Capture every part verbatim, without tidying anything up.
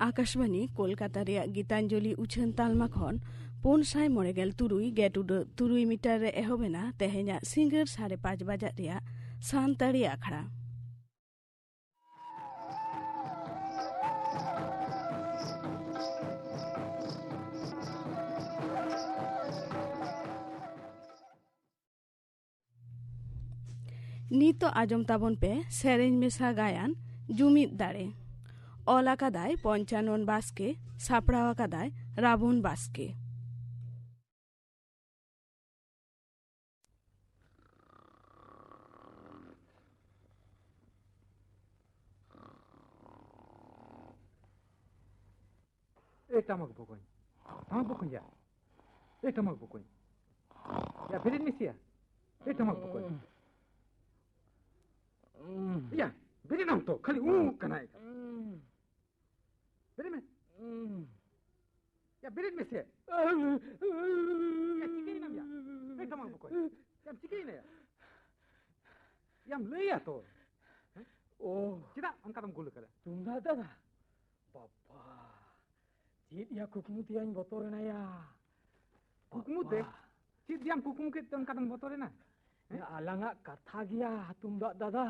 ᱟᱠᱟᱥᱵᱟᱱᱤ ᱠᱳᱞᱠᱟᱛᱟ ᱨᱮᱭᱟᱜ ᱜᱤᱛᱟᱧᱡᱚᱞᱤ ᱩᱪᱷᱟᱹᱱ ᱛᱟᱞᱢᱟ ᱠᱷᱚᱱ ᱯᱩᱱ ᱥᱟᱭ ᱢᱚᱬᱮ ᱜᱮᱞ ᱛᱩᱨᱩᱭ ᱜᱮᱴ ᱩᱰᱟᱹᱜ ᱛᱩᱨᱩᱭ ᱢᱤᱴᱟᱨ ᱨᱮ ᱮᱦᱚᱵ ᱮᱱᱟ ᱛᱮᱦᱮᱧᱟᱜ ᱥᱤᱸᱜᱟᱹᱲ ᱥᱟᱲᱮ ᱯᱟᱸᱪ ᱵᱟᱡᱟᱜ ᱨᱮᱭᱟᱜ ᱥᱟᱱᱛᱟᱲᱤ ᱟᱠᱷᱲᱟ᱾ ᱱᱤᱛᱚᱜ ᱟᱸᱡᱚᱢ ᱛᱟᱵᱚᱱ ᱯᱮ ᱥᱮᱨᱮᱧ ᱢᱮᱥᱟ ᱜᱟᱭᱟᱱ ᱡᱩᱢᱤᱫ ᱫᱟᱲᱮ᱾ ᱚᱞ ᱟᱠᱟᱫᱟᱭ ᱯᱚᱧᱪᱟᱱᱚᱱ ᱵᱟᱥᱠᱮ, ᱥᱟᱯᱲᱟᱣ ᱟᱠᱟᱫᱟᱭ ᱨᱟᱵᱚᱱ ᱵᱟᱥᱠᱮ᱾ ᱮ ᱴᱟᱢᱟᱠ ᱵᱚᱠᱚᱧ, ᱴᱟᱢᱟᱠ ᱵᱚᱠᱚᱧ ᱭᱟ, ᱮ ᱴᱟᱢᱟᱠ ᱵᱚᱠᱚᱧ, ᱭᱟ ᱵᱮᱨᱮᱫ ᱢᱮᱥᱮᱭᱟ, ᱮ ᱴᱟᱢᱟᱠ ᱵᱚᱠᱚᱧ, ᱭᱟ ᱵᱮᱨᱮᱫ ᱟᱢ ᱛᱚ, ᱠᱷᱟᱹᱞᱤ ᱩᱸ ᱠᱟᱱᱟᱭ᱾ ᱵᱮᱨᱮᱫ ᱢᱮ᱾ ᱭᱟ, ᱵᱮᱨᱮᱫ ᱢᱮᱥᱮ᱾ ᱭᱟ, ᱪᱤᱠᱟᱹᱭᱮᱱᱟᱢ ᱭᱟ? ᱮ, ᱴᱟᱢᱟᱠ ᱵᱚᱠᱚᱧ᱾ ᱭᱟᱢ ᱪᱤᱠᱟᱹᱭᱮᱱᱟ ᱭᱟ? ᱭᱟᱢ ᱞᱟᱹᱭᱟ ᱛᱚ᱾ ᱦᱮᱸ? ᱳ᱾ ᱪᱮᱫᱟᱜ ᱚᱱᱠᱟ ᱫᱚᱢ ᱜᱳᱞ ᱟᱠᱟᱫᱟ? ᱛᱩᱢᱫᱟᱜ ᱫᱟᱫᱟ᱾ ᱵᱟᱵᱟ᱾ ᱪᱮᱫ ᱭᱟ ᱠᱩᱠᱢᱩ ᱛᱮᱭᱟᱧ ᱵᱚᱛᱚᱨ ᱮᱱᱟ ᱭᱟ᱾ ᱠᱩᱠᱢᱩ ᱛᱮ? ᱵᱟᱵᱟ᱾ ᱪᱮᱫ ᱭᱟᱢ ᱠᱩᱠᱢᱩ ᱠᱮᱫ ᱛᱮ ᱚᱱᱠᱟ ᱫᱚᱢ ᱵᱚᱛᱚᱨ ᱮᱱᱟ? ᱦᱮᱸ? ᱭᱟ, ᱟᱞᱟᱝᱟᱜ ᱠᱟᱛᱷᱟ ᱜᱮᱭᱟ ᱛᱩᱢᱫᱟᱜ ᱫᱟᱫᱟ᱾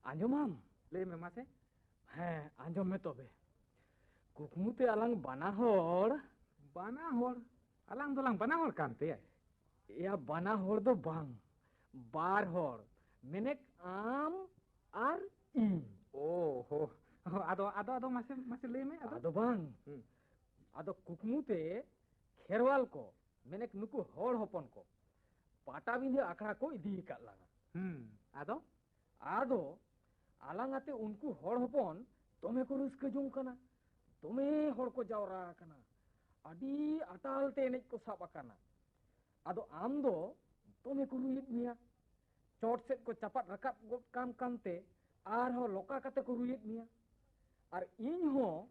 ᱟᱸᱡᱚᱢᱟᱢ? ᱞᱟᱹᱭ ᱢᱮ ᱢᱟᱥᱮ᱾ ᱦᱮᱸ, ᱟᱸᱡᱚᱢ ᱢᱮ ᱛᱚᱵᱮ᱾ ᱠᱩᱠᱢᱩ ᱛᱮ ᱟᱞᱟᱝ ᱵᱟᱱᱟ ᱦᱚᱲ᱾ ᱵᱟᱱᱟ ᱦᱚᱲ? ᱟᱞᱟᱝ ᱫᱚᱞᱟᱝ ᱵᱟᱱᱟ ᱦᱚᱲ ᱠᱟᱱ ᱛᱮ? ᱮᱭᱟ, ᱵᱟᱱᱟ ᱦᱚᱲ ᱫᱚ ᱵᱟᱝ, ᱵᱟᱨ ᱦᱚᱲ᱾ ᱢᱮᱱᱮᱠ ᱟᱢ ᱟᱨ ᱤᱧ᱾ ᱳ ᱦᱳ᱾ ᱟᱫᱚ, ᱟᱫᱚ, ᱟᱫᱚ ᱢᱟᱥᱮ, ᱢᱟᱥᱮ ᱞᱟᱹᱭ ᱢᱮ, ᱟᱫᱚ? ᱟᱫᱚ ᱵᱟᱝ᱾ ᱦᱩᱸ᱾ ᱟᱫᱚ ᱠᱩᱠᱢᱩ ᱛᱮ ᱠᱷᱮᱨᱣᱟᱞ ᱠᱚ, ᱢᱮᱱᱮᱠ ᱱᱩᱠᱩ ᱦᱚᱲ ᱦᱚᱯᱚᱱ ᱠᱚ, ᱯᱟᱴᱟᱵᱤᱸᱫᱷᱟᱹ ᱟᱠᱷᱲᱟ ᱠᱚ ᱤᱫᱤ ᱟᱠᱟᱫ ᱞᱟᱝᱟ᱾ ᱦᱩᱸ, ᱟᱫᱚ? ᱟᱫᱚ ᱟᱞᱟᱝ ᱟᱛᱮ ᱩᱱᱠᱩ ᱦᱚᱲ ᱦᱚᱯᱚᱱ ᱫᱚᱢᱮ ᱠᱚ ᱨᱟᱹᱥᱠᱟᱹ ᱡᱚᱝ ᱠᱟᱱᱟ, ᱫᱚᱢᱮ ᱦᱚᱲ ᱠᱚ ᱡᱟᱣᱨᱟ ᱟᱠᱟᱱᱟ, ᱟᱹᱰᱤ ᱟᱴᱟᱞ ᱛᱮ ᱮᱱᱮᱡ ᱠᱚ ᱥᱟᱵ ᱟᱠᱟᱱᱟ᱾ ᱟᱫᱚ ᱟᱢ ᱫᱚ ᱫᱚᱢᱮ ᱠᱚ ᱨᱩᱭᱮᱫ ᱢᱮᱭᱟ, ᱪᱚᱴ ᱥᱮᱫ ᱠᱚ ᱪᱟᱯᱟᱫ ᱨᱟᱠᱟᱵ ᱜᱚᱫ ᱠᱟᱢ ᱠᱟᱱᱛᱮ ᱟᱨᱦᱚᱸ ᱞᱚᱠᱟ ᱠᱟᱛᱮ ᱠᱚ ᱨᱩᱭᱮᱫ ᱢᱮᱭᱟ᱾ ᱟᱨ ᱤᱧ ᱦᱚᱸ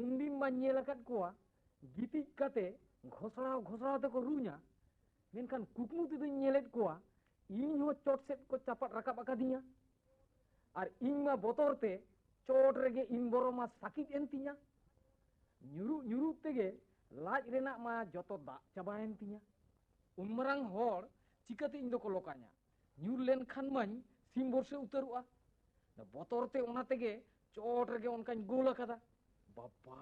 ᱩᱱᱫᱤᱱ ᱢᱟᱧ ᱧᱮᱞ ᱟᱠᱟᱫ ᱠᱚᱣᱟ ᱜᱤᱛᱤᱡ ᱠᱟᱛᱮ ᱜᱷᱚᱥᱲᱟᱣ ᱜᱷᱚᱥᱲᱟᱣ ᱛᱮᱠᱚ ᱨᱩᱧᱟ, ᱢᱮᱱᱠᱷᱟᱱ ᱠᱩᱠᱢᱩ ᱛᱮᱫᱚᱧ ᱧᱮᱞᱮᱫ ᱠᱚᱣᱟ ᱤᱧ ᱦᱚᱸ ᱪᱚᱴ ᱥᱮᱫ ᱠᱚ ᱪᱟᱯᱟᱫ ᱨᱟᱠᱟᱵ ᱟᱠᱟᱫᱤᱧᱟ᱾ ᱟᱨ ᱤᱧ ᱢᱟ ᱵᱚᱛᱚᱨ ᱛᱮ ᱪᱚᱴ ᱨᱮᱜᱮ ᱤᱧ ᱵᱚᱨᱚᱢᱟ ᱥᱟᱹᱠᱤᱛ ᱮᱱ ᱛᱤᱧᱟ᱾ ᱧᱩᱨᱩᱜ ᱧᱩᱨᱩᱜ ᱛᱮᱜᱮ ᱞᱟᱡ ᱨᱮᱱᱟᱜ ᱢᱟ ᱡᱚᱛᱚ ᱫᱟᱜ ᱪᱟᱵᱟᱭᱮᱱ ᱛᱤᱧᱟ᱾ ᱩᱱ ᱢᱟᱨᱟᱝ ᱦᱚᱲ ᱪᱤᱠᱟᱹᱛᱮ ᱤᱧ ᱫᱚᱠᱚ ᱞᱚᱠᱟᱧᱟ? ᱧᱩᱨ ᱞᱮᱱᱠᱷᱟᱱ ᱢᱟᱧ ᱥᱤᱢ ᱵᱚᱨᱥᱮ ᱩᱛᱟᱹᱨᱚᱜᱼᱟ᱾ ᱵᱚᱛᱚᱨ ᱛᱮ ᱚᱱᱟ ᱛᱮᱜᱮ ᱪᱚᱴ ᱨᱮᱜᱮ ᱚᱱᱠᱟᱧ ᱜᱳᱞ ᱟᱠᱟᱫᱟ᱾ ᱵᱟᱵᱟ,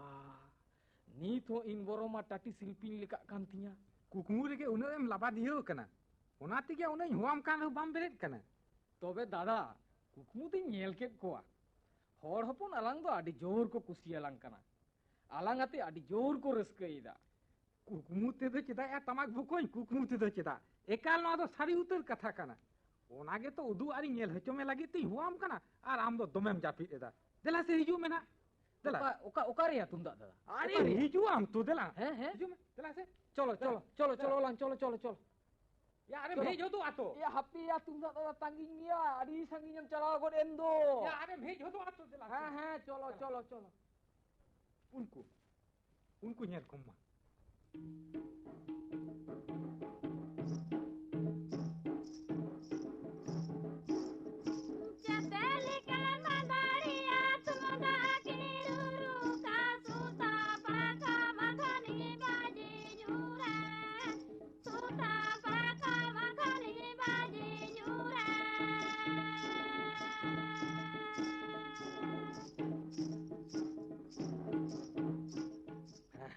ᱱᱤᱛ ᱦᱚᱸ ᱤᱧ ᱵᱚᱨᱚᱢᱟ ᱴᱟᱴᱤ ᱥᱤᱞᱯᱤᱧ ᱞᱮᱠᱟᱜ ᱠᱟᱱ ᱛᱤᱧᱟ᱾ ᱠᱩᱠᱢᱩ ᱨᱮᱜᱮ ᱩᱱᱟᱹᱜ ᱮᱢ ᱞᱟᱵᱟᱫᱤᱭᱟᱹᱣ ᱠᱟᱱᱟ, ᱚᱱᱟ ᱛᱮᱜᱮ ᱩᱱᱟᱹᱜ ᱤᱧ ᱦᱚᱦᱚᱣᱟᱢ ᱠᱟᱱ ᱨᱮᱦᱚᱸ ᱵᱟᱢ ᱵᱮᱨᱮᱫ ᱠᱟᱱᱟ᱾ ᱛᱚᱵᱮ ᱫᱟᱫᱟ, ᱠᱩᱠᱢᱩ ᱛᱤᱧ ᱧᱮᱞ ᱠᱮᱫ ᱠᱚᱣᱟ᱾ ᱦᱚᱲ ᱦᱚᱯᱚᱱ ᱟᱞᱟᱝ ᱫᱚ ᱟᱹᱰᱤ ᱡᱳᱨ ᱠᱚ ᱠᱩᱥᱤᱭᱟᱞᱟᱝ ᱠᱟᱱᱟ᱾ ᱟᱞᱟᱝ ᱟᱛᱮ ᱟᱹᱰᱤ ᱡᱳᱨ ᱠᱚ ᱨᱟᱹᱥᱠᱟᱹᱭᱮᱫᱟ᱾ ᱠᱩᱠᱢᱩ ᱛᱮᱫᱚ ᱪᱮᱫᱟᱜ ᱭᱟ ᱛᱟᱢᱟᱠ ᱵᱚᱠᱚᱧ, ᱠᱩᱠᱢᱩ ᱛᱮᱫᱚ ᱪᱮᱫᱟᱜ? ᱮᱠᱟᱞ ᱱᱚᱣᱟ ᱫᱚ ᱥᱟᱹᱨᱤ ᱩᱛᱟᱹᱨ ᱠᱟᱛᱷᱟ ᱠᱟᱱᱟ᱾ ᱚᱱᱟ ᱜᱮᱛᱚ ᱩᱫᱩᱜ ᱟᱨᱤᱧ ᱧᱮᱞ ᱦᱚᱪᱚ ᱢᱮ ᱞᱟᱹᱜᱤᱫ ᱛᱮᱧ ᱦᱚᱦᱚᱣᱟᱢ ᱠᱟᱱᱟ, ᱟᱨ ᱟᱢ ᱫᱚ ᱫᱚᱢᱮᱢ ᱡᱟᱹᱯᱤᱫ ᱮᱫᱟ᱾ ᱫᱮᱞᱟ ᱥᱮ ᱦᱤᱡᱩᱜ ᱢᱮ ᱱᱟᱜ᱾ ᱫᱮᱞᱟ᱾ ᱚᱠᱟ, ᱚᱠᱟ, ᱚᱠᱟ ᱨᱮᱭᱟ ᱛᱩᱢᱫᱟᱜ ᱫᱟᱫᱟ? ᱟᱨᱮ ᱚᱠᱟ ᱨᱮᱭᱟ? ᱦᱤᱡᱩᱜ ᱟᱢ ᱛᱚ, ᱫᱮᱞᱟ᱾ ᱦᱮᱸ, ᱦᱮᱸ᱾ ᱦᱤᱡᱩᱜ ᱢᱮ, ᱫᱮᱞᱟ ᱥᱮ᱾ ᱪᱚᱞᱚ, ᱪᱚᱞᱚ, ᱪᱚᱞᱚ, ᱪᱚᱞᱚ, ᱞᱟᱝ ᱪᱚᱞᱚ, ᱪᱚᱞᱚ, ᱪᱚᱞᱚ᱾ ᱭᱟ, ᱟᱨᱮᱢ ᱪᱚᱞᱚ᱾ ᱦᱮᱡ ᱦᱚᱫᱚᱜᱼᱟ ᱛᱚ᱾ ᱭᱟ, ᱦᱟᱯᱮ ᱭᱟ, ᱛᱩᱢᱫᱟᱜ ᱫᱟᱫᱟ ᱛᱟᱺᱜᱤᱧ ᱢᱮᱭᱟ, ᱟᱹᱰᱤ ᱥᱟᱺᱜᱤᱧᱮᱢ ᱪᱟᱞᱟᱣ ᱜᱚᱫ ᱮᱱ ᱫᱚ᱾ ᱭᱟ, ᱟᱨᱮᱢ ᱦᱮᱡ ᱦᱚᱫᱚᱜᱼᱟ ᱛᱚ, ᱫᱮᱞᱟ ᱥᱮ᱾ ᱦᱮᱸ, ᱦᱮᱸ, ᱪᱚᱞᱚ, ᱪᱚᱞᱚ, ᱪᱚᱞᱚ᱾ ᱩᱱᱠᱩ, ᱩᱱᱠᱩ ᱧᱮᱞ ᱠᱚᱢ ᱢᱟ᱾ ᱪᱮᱫ ᱞᱮᱠᱟ ᱢᱟᱹᱫᱟᱹᱲᱤᱭᱟᱹ ᱛᱩᱢᱫᱟᱜ ᱠᱤᱱ ᱨᱩᱨᱩᱠᱟ, ᱥᱩᱛᱟ ᱯᱟᱠᱷᱟ ᱢᱟᱹᱫᱷᱟᱹᱱᱤ ᱵᱟᱡᱮ ᱧᱩᱨᱟ᱾ ᱥᱩᱛᱟ ᱯᱟᱠᱷᱟ ᱢᱟᱹᱫᱷᱟᱹᱱᱤ ᱵᱟᱡᱮ ᱧᱩᱨᱟ᱾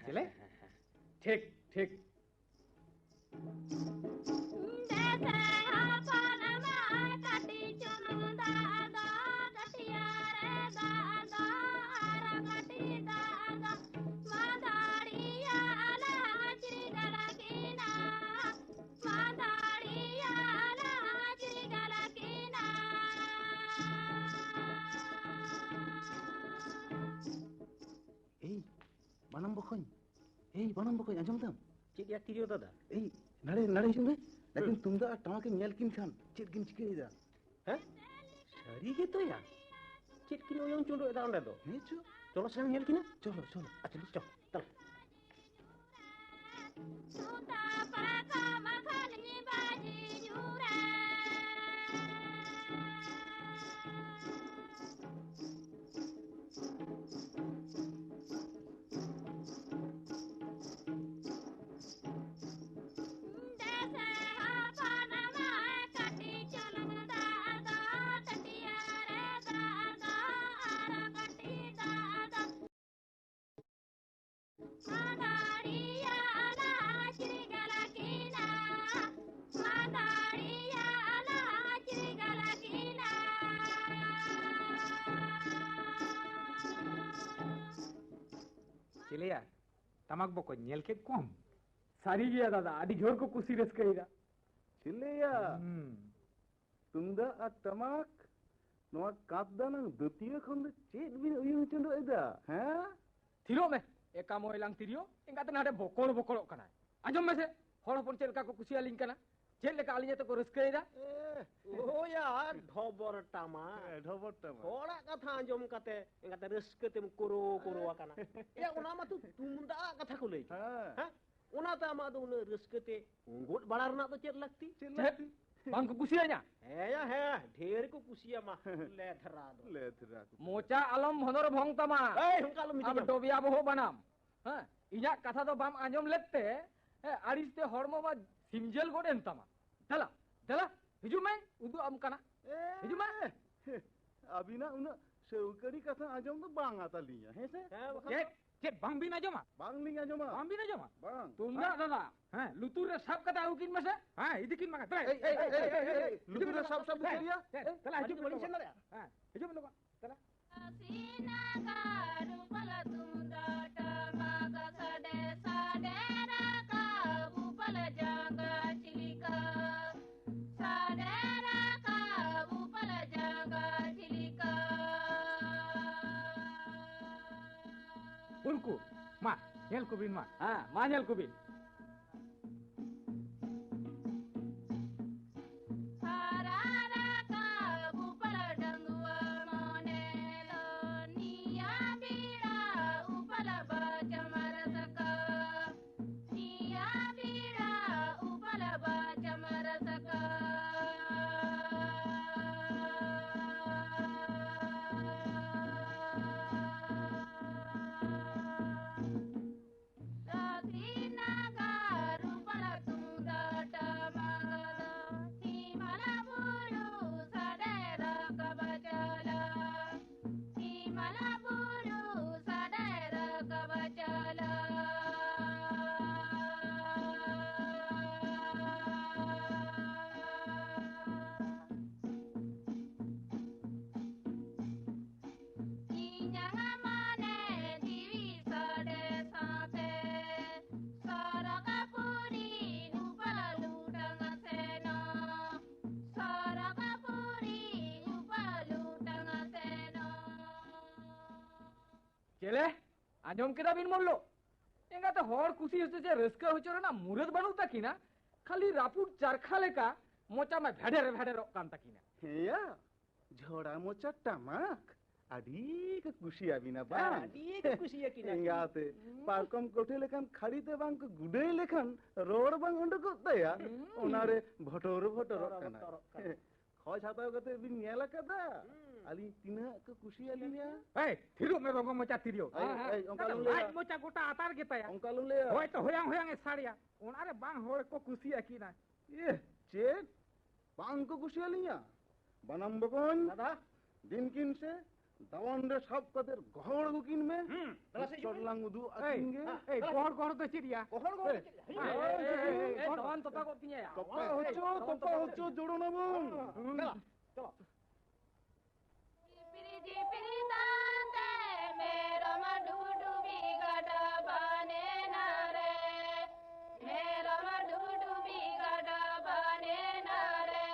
ᱪᱮᱞᱮ? ᱴᱷᱤᱠ, ᱴᱷᱤᱠ᱾ ᱫᱮᱥᱮ ᱦᱚᱯᱚᱱ ᱢᱟ ᱠᱟᱹᱴᱤᱡ ᱪᱩᱞᱩᱝ ᱫᱟᱜ ᱫᱚ, ᱴᱟᱹᱴᱭᱟᱹ ᱨᱮ ᱫᱟᱜ ᱫᱚ, ᱟᱨ ᱠᱟᱹᱴᱤᱡ ᱫᱟᱜ ᱫᱚ, ᱢᱟᱹᱫᱟᱹᱲᱤᱭᱟᱹ ᱞᱟᱦᱟ ᱪᱤᱨᱜᱟᱹᱞ ᱠᱤᱱᱟ, ᱢᱟᱹᱫᱟᱹᱲᱤᱭᱟᱹ ᱞᱟᱦᱟ ᱪᱤᱨᱜᱟᱹᱞ ᱠᱤᱱᱟ᱾ ᱮᱭ, ᱵᱟᱱᱟᱢ ᱵᱚᱠᱚᱧ, ᱮᱭ, ᱵᱟᱱᱟᱢ ᱵᱚᱠᱚᱧ, ᱟᱸᱡᱚᱢ ᱫᱟᱢ? ᱪᱮᱫ ᱭᱟ ᱛᱤᱨᱭᱳ ᱫᱟᱫᱟ? ᱮᱭ, ᱱᱟᱲᱮ, ᱱᱟᱲᱮ ᱦᱤᱡᱩᱜ ᱢᱮ᱾ ᱱᱟᱠᱤᱱ ᱦᱩᱸ᱾ ᱛᱩᱢᱫᱟᱜ ᱟᱨ ᱴᱟᱢᱟᱠ ᱮᱢ ᱧᱮᱞ ᱠᱤᱱ ᱠᱷᱟᱱ ᱪᱮᱫ ᱠᱤᱱ ᱪᱤᱠᱟᱹᱭᱮᱫᱟ? ᱦᱮᱸ? ᱥᱟᱹᱨᱤ ᱜᱮᱛᱚ ᱭᱟ᱾ ᱪᱮᱫ ᱠᱤᱱ ᱚᱭᱚᱝ ᱪᱚᱸᱰᱚᱭᱮᱫᱟ ᱚᱸᱰᱮ ᱫᱚ? ᱦᱮᱸ ᱪᱚ᱾ ᱪᱚᱞᱚ ᱥᱮᱱ ᱧᱮᱞ ᱠᱤᱱᱟ᱾ ᱪᱚᱞᱚ, ᱪᱚᱞᱚ᱾ ᱟᱪᱪᱷᱟ, ᱪᱚᱞᱚ᱾ ᱪᱚᱞᱚ᱾ ᱪᱮᱞᱮᱭᱟ, ᱴᱟᱢᱟᱠ ᱵᱚᱠᱚᱧ, ᱧᱮᱞ ᱠᱮᱫ ᱠᱚᱣᱟᱢ? ᱥᱟᱹᱨᱤ ᱜᱮᱭᱟ ᱫᱟᱫᱟ, ᱟᱹᱰᱤ ᱡᱳᱨ ᱠᱚ ᱠᱩᱥᱤ ᱨᱟᱹᱥᱠᱟᱹᱭᱮᱫᱟ᱾ ᱪᱮᱞᱮᱭᱟ, ᱦᱩᱸ᱾ ᱛᱩᱢᱫᱟᱜ ᱟᱨ ᱴᱟᱢᱟᱠ, ᱱᱚᱣᱟ ᱠᱟᱸᱛ ᱫᱟᱱᱟᱝ ᱫᱟᱹᱛᱭᱟᱹ ᱠᱷᱚᱱ ᱫᱚ ᱪᱮᱫ ᱵᱤᱱ ᱩᱭᱩᱝ ᱪᱚᱸᱫᱚᱭᱮᱫᱟ, ᱦᱮᱸ? ᱛᱷᱤᱨᱚᱜ ᱢᱮ, ᱮᱠᱟᱢᱚᱭ ᱞᱟᱝ ᱛᱤᱨᱭᱳ, ᱮᱸᱜᱟᱛᱮ ᱱᱟᱰᱮ ᱵᱚᱠᱚᱲ ᱵᱚᱠᱚᱲᱚᱜ ᱠᱟᱱᱟᱭ᱾ ᱟᱸᱡᱚᱢ ᱢᱮᱥᱮ, ᱦᱚᱲ ᱦᱚᱯᱚᱱ ᱪᱮᱫ ᱞᱮᱠᱟ ᱠᱚ ᱠᱩᱥᱤᱭᱟᱹᱞᱤᱧ ᱠᱟᱱᱟ, ᱪᱮᱫ ᱞᱮᱠᱟ ᱟᱹᱞᱤᱧ ᱟᱛᱮ ᱠᱚ ᱨᱟᱹᱥᱠᱟᱹᱭᱮᱫᱟ᱾ ᱮ, ᱳᱭᱟ, ᱰᱷᱚᱵᱚᱨ ᱴᱟᱢᱟ᱾ ᱦᱮᱸ, ᱰᱷᱚᱵᱚᱨ ᱴᱟᱢᱟ᱾ ᱦᱚᱲᱟᱜ ᱠᱟᱛᱷᱟ ᱟᱸᱡᱚᱢ ᱠᱟᱛᱮ ᱮᱸᱜᱟᱛᱮ ᱨᱟᱹᱥᱠᱟᱹ ᱛᱮᱢ ᱠᱳᱨᱳ ᱠᱳᱨᱳ ᱟᱠᱟᱱᱟ᱾ ᱮᱭᱟ, ᱚᱱᱟ ᱢᱟᱛᱚ ᱛᱩᱢᱫᱟᱜ ᱠᱟᱛᱷᱟ ᱠᱚ ᱞᱟᱹᱭ᱾ ᱦᱮᱸ᱾ ᱚᱱᱟᱛᱮ ᱟᱢᱟᱜ ᱫᱚ ᱩᱱᱟᱹᱜ ᱨᱟᱹᱥᱠᱟᱹ ᱛᱮ ᱜᱚᱫ ᱵᱟᱲᱟ ᱨᱮᱱᱟᱜ ᱫᱚ ᱪᱮᱫ ᱞᱟᱹᱠᱛᱤ? ᱪᱮᱫ ᱪᱮᱫ? ᱞᱟᱹᱠᱛᱤ? ᱵᱟᱝ ᱠᱚ ᱠᱩᱥᱤᱭᱟᱹᱧᱟ? ᱦᱮᱸᱭᱟ, ᱦᱮᱸ, ᱰᱷᱮᱨ ᱠᱚ ᱠᱩᱥᱤᱭᱟᱢᱟ᱾ ᱞᱮᱫᱷᱨᱟ ᱫᱚ᱾ ᱞᱮᱫᱷᱨᱟ ᱠᱚ᱾ ᱢᱚᱪᱟ ᱟᱞᱚᱢ ᱵᱷᱚᱸᱫᱚᱨ ᱵᱷᱚᱝ ᱛᱟᱢᱟ᱾ ᱮᱭ, ᱚᱱᱠᱟ ᱟᱞᱚᱢ ᱟᱢ ᱢᱤᱛᱟᱹᱧᱟ᱾ ᱰᱚᱵᱤᱭᱟ ᱵᱚᱦᱚᱜ ᱵᱟᱱᱟᱢ᱾ ᱦᱮᱸ, ᱤᱧᱟᱜ ᱠᱟᱛᱷᱟ ᱫᱚ ᱵᱟᱢ ᱟᱸᱡᱚᱢ ᱞᱮᱫ ᱛᱮ, ᱦᱮᱸ, ᱟᱹᱲᱤᱥ ᱛᱮ ᱦᱚᱲᱢᱚ ᱢᱟ ᱥᱤᱢᱡᱮᱞ ᱜᱚᱫ ᱮᱱ ᱛᱟᱢᱟ᱾ ᱫᱮᱞᱟ, ᱫᱮᱞᱟ, ᱦᱤᱡᱩᱜ ᱢᱮ, ᱩᱫᱩᱜ ᱟᱢ ᱠᱟᱱᱟ᱾ ᱮ, ᱦᱤᱡᱩᱜ ᱢᱮ᱾ ᱟᱹᱵᱤᱱᱟᱜ ᱩᱱᱟᱹᱜ ᱥᱟᱹᱣᱠᱟᱹᱲᱤ ᱠᱟᱛᱷᱟ ᱟᱸᱡᱚᱢ ᱫᱚ ᱵᱟᱝ ᱟᱛᱟᱞᱤᱧᱟ, ᱦᱮᱸ ᱥᱮ? ᱦᱮᱸ, ᱵᱟᱠᱷᱟᱱ ᱪᱮᱫ? ᱫᱚ᱾ ᱪᱮᱫ ᱵᱟᱝ ᱵᱤᱱ ᱟᱸᱡᱚᱢᱟ? ᱵᱟᱝ ᱞᱤᱧ ᱟᱸᱡᱚᱢᱟ᱾ ᱵᱟᱝ ᱵᱤᱱ ᱟᱸᱡᱚᱢᱟ? ᱵᱟᱝ᱾ ᱛᱩᱢᱫᱟᱜ ᱦᱮᱸ? ᱫᱟᱫᱟ, ᱦᱮᱸ, ᱞᱩᱛᱩᱨ ᱨᱮ ᱥᱟᱵ ᱠᱟᱛᱮ ᱟᱹᱜᱩ ᱠᱤᱱ ᱢᱮᱥᱮ᱾ ᱦᱮᱸ, ᱤᱫᱤ ᱠᱤᱱ ᱢᱟᱜᱟ᱾ ᱫᱮᱞᱟ, ᱮᱭ, ᱮᱭ, ᱮᱭ, ᱮᱭ, ᱮᱭ, ᱮᱭ, ᱞᱩᱛᱩᱨ ᱨᱮ ᱥᱟᱵ, ᱥᱟᱵ ᱫᱮᱞᱟ, ᱩᱛᱟᱹᱨ ᱮᱭᱟ᱾ ᱦᱮᱸ, ᱫᱮᱞᱟ, ᱦᱤᱡᱩᱜ ᱵᱤᱱ ᱵᱟᱹᱞᱤᱧ ᱞᱚᱜᱚᱱ᱾ ᱥᱮᱱ ᱫᱟᱲᱮᱭᱟᱜᱼᱟ᱾ ᱦᱮᱸ, ᱦᱤᱡᱩᱜ ᱵᱤᱱ ᱞᱚᱜᱚᱱ᱾ ᱫᱮᱞᱟ᱾ ᱥᱤᱱᱟᱜᱟᱨ ᱩᱯᱟᱞ ᱛᱩᱢᱫᱟᱜ ᱴᱟᱢᱟᱠ ᱥᱟᱰᱮ, ᱥᱟᱰᱮ ᱨᱟᱠᱟᱵ ᱩᱯᱟᱞ ᱡᱟᱸᱜᱟ ᱪᱤᱞᱤᱠᱟ᱾ ᱥᱟᱰᱮ ᱨᱟᱠᱟᱵ ᱩᱯᱟᱞ ᱡᱟᱸᱜᱟ ᱪᱤᱞᱤᱠᱟ᱾ ᱩᱱᱠᱩ, ᱢᱟ, ᱧᱮᱞ ᱠᱚᱵᱤᱱ ᱢᱟ᱾ ᱦᱮᱸ, ᱢᱟ ᱧᱮᱞ ᱠᱚᱵᱤᱱ᱾ ᱦᱟᱨᱟ ᱨᱟᱠᱟᱵ ᱩᱯᱟᱞ ᱰᱟᱺᱜᱩᱣᱟᱹ ᱢᱚᱱᱮ ᱫᱚ ᱱᱤᱭᱟᱹ ᱵᱮᱲᱟ ᱩᱯᱟᱞ ᱵᱟᱪᱟᱢ ᱨᱟᱹᱥᱠᱟᱹ᱾ ᱱᱤᱭᱟᱹ ᱵᱮᱲᱟ ᱩᱯᱟᱞ ᱵᱟᱪᱟᱢ ᱨᱟᱹᱥᱠᱟᱹ᱾ ᱥᱟᱹᱫᱷᱤᱱᱟᱜᱟᱨ ᱪᱮᱞᱮ? ᱟᱸᱡᱚᱢ ᱠᱮᱫᱟ ᱵᱤᱱ ᱢᱚᱞᱞᱚ? ᱮᱸᱜᱟᱛᱮ ᱦᱚᱲ ᱠᱩᱥᱤ ᱦᱚᱪᱚ ᱪᱮ ᱨᱟᱹᱥᱠᱟᱹ ᱦᱚᱪᱚ ᱨᱮᱱᱟᱜ ᱢᱩᱨᱟᱹᱫ ᱵᱟᱹᱱᱩᱜ ᱛᱟᱹᱠᱤᱱᱟ, ᱠᱷᱟᱹᱞᱤ ᱨᱟᱹᱯᱩᱫ ᱪᱟᱨᱠᱷᱟ ᱞᱮᱠᱟ ᱢᱚᱪᱟ ᱢᱟ ᱵᱷᱮᱰᱮᱨ ᱵᱷᱮᱰᱮᱨᱚᱜ ᱠᱟᱱ ᱛᱟᱹᱠᱤᱱᱟ᱾ ᱦᱮᱸᱭᱟ, ᱡᱷᱚᱲᱟ ᱢᱚᱪᱟ ᱴᱟᱢᱟᱠ, ᱟᱹᱰᱤ ᱠᱚ ᱠᱩᱥᱤᱭᱟᱵᱤᱱᱟ ᱵᱟᱝ? ᱟᱹᱰᱤ ᱠᱚ ᱠᱩᱥᱤᱭᱟᱹᱠᱤᱱᱟ᱾ ᱮᱸᱜᱟᱛᱮ, ᱦᱩᱸ᱾ ᱯᱟᱨᱠᱚᱢ ᱠᱚᱴᱷᱮ ᱞᱮᱠᱷᱟᱱ ᱠᱷᱟᱹᱲᱤ ᱛᱮ ᱵᱟᱝ ᱠᱚ ᱜᱩᱰᱟᱹᱭ ᱞᱮᱠᱷᱟᱱ ᱨᱚᱲ ᱵᱟᱝ ᱩᱰᱩᱠᱚᱜ ᱛᱟᱭᱟ, ᱦᱩᱸ᱾ ᱚᱱᱟᱨᱮ ᱵᱷᱚᱴᱚᱨ ᱵᱷᱚᱴᱚᱨᱚᱜ ᱵᱷᱚᱴᱚᱨ ᱠᱟᱱᱟ᱾ ᱵᱷᱚᱴᱚᱨᱚᱜ ᱠᱟᱱᱟ᱾ ᱠᱷᱚᱡᱽ ᱦᱟᱛᱟᱣ ᱠᱟᱛᱮ ᱵᱤᱱ ᱧᱮᱞ ᱟᱠᱟᱫᱟ? ᱦᱩᱸ᱾ ᱟᱹᱞᱤᱧ ᱛᱤᱱᱟᱹᱜ ᱠᱚ ᱠᱩᱥᱤᱭᱟᱞᱤᱧᱟ᱾ ᱮᱭ, ᱛᱷᱤᱨᱚᱜ ᱢᱮ ᱨᱚᱝᱜᱚ ᱢᱚᱪᱟ ᱛᱤᱨᱭᱳ᱾ ᱮᱭ, ᱮᱭ, ᱚᱱᱠᱟ ᱟᱞᱚᱢ ᱞᱟᱹᱭᱟ᱾ ᱞᱟᱡ ᱢᱚᱪᱟ ᱜᱚᱴᱟ ᱟᱛᱟᱨ ᱜᱮᱛᱟᱭᱟ᱾ ᱚᱱᱠᱟ ᱟᱞᱚᱢ ᱞᱟᱹᱭᱟ᱾ ᱦᱳᱭ ᱛᱚ, ᱦᱚᱭᱟᱝ ᱦᱚᱭᱟᱝ ᱮ ᱥᱟᱲᱮᱭᱟ᱾ ᱚᱱᱟᱨᱮ ᱵᱟᱝ ᱦᱚᱲ ᱠᱚ ᱠᱩᱥᱤᱭᱟᱹᱠᱤᱱᱟ᱾ ᱮ, ᱪᱮᱫ? ᱵᱟᱝ ᱠᱚ ᱠᱩᱥᱤᱭᱟᱞᱤᱧᱟ? ᱵᱟᱱᱟᱢ ᱵᱚᱠᱚᱧ, ᱫᱟᱫᱟ᱾ ᱫᱤᱱ ᱠᱤᱱ ᱥᱮ, ᱫᱟᱣᱟᱱ ᱨᱮ ᱥᱟᱵ ᱠᱟᱛᱮ ᱜᱚᱦᱚᱲ ᱟᱹᱜᱩ ᱠᱤᱱ ᱢᱮ᱾ ᱦᱩᱸ, ᱫᱮᱞᱟ ᱥᱮ ᱦᱤᱡᱩᱜ ᱢᱮ᱾ ᱞᱟᱝ ᱩᱫᱩᱜ ᱟᱹᱠᱤᱱ ᱜᱮ᱾ ᱮᱭ, ᱜᱚᱦᱚᱲ, ᱜᱚᱦᱚᱲ ᱫᱚ ᱪᱮᱫ ᱭᱟ? ᱜᱚᱦᱚᱲ, ᱜᱚᱦᱚᱲ ᱫᱚ ᱪᱮᱫ ᱭᱟ? ᱮᱭ, ᱮᱭ, ᱮᱭ, ᱮᱭ, ᱮᱭ, ᱫᱟᱣᱟᱱ ᱛᱚᱯᱟ ᱜᱚᱫ ᱠᱤᱧᱟᱭᱟ᱾ ᱛᱚᱯᱟ ᱦᱚᱪᱚ, ᱛᱚᱯᱟ ᱦᱚᱪᱚ, ᱡᱳᱲᱳ ᱱᱟᱵᱚᱱ᱾ ᱦᱩᱸ᱾ ᱫᱮᱞᱟ, ᱪᱚᱞᱚ᱾ ᱡᱤᱯᱤᱨ ᱡᱤᱯᱤᱨ ᱛᱟᱱᱛᱮ ᱢᱮᱨᱚᱢ ᱰᱩᱰᱩᱵᱤ ᱜᱟᱰᱟ ᱵᱟᱱᱮᱱᱟ ᱨᱮ, ᱢᱮᱨᱚᱢ ᱰᱩᱰᱩᱵᱤ ᱜᱟᱰᱟ ᱵᱟᱱᱮᱱᱟ ᱨᱮ᱾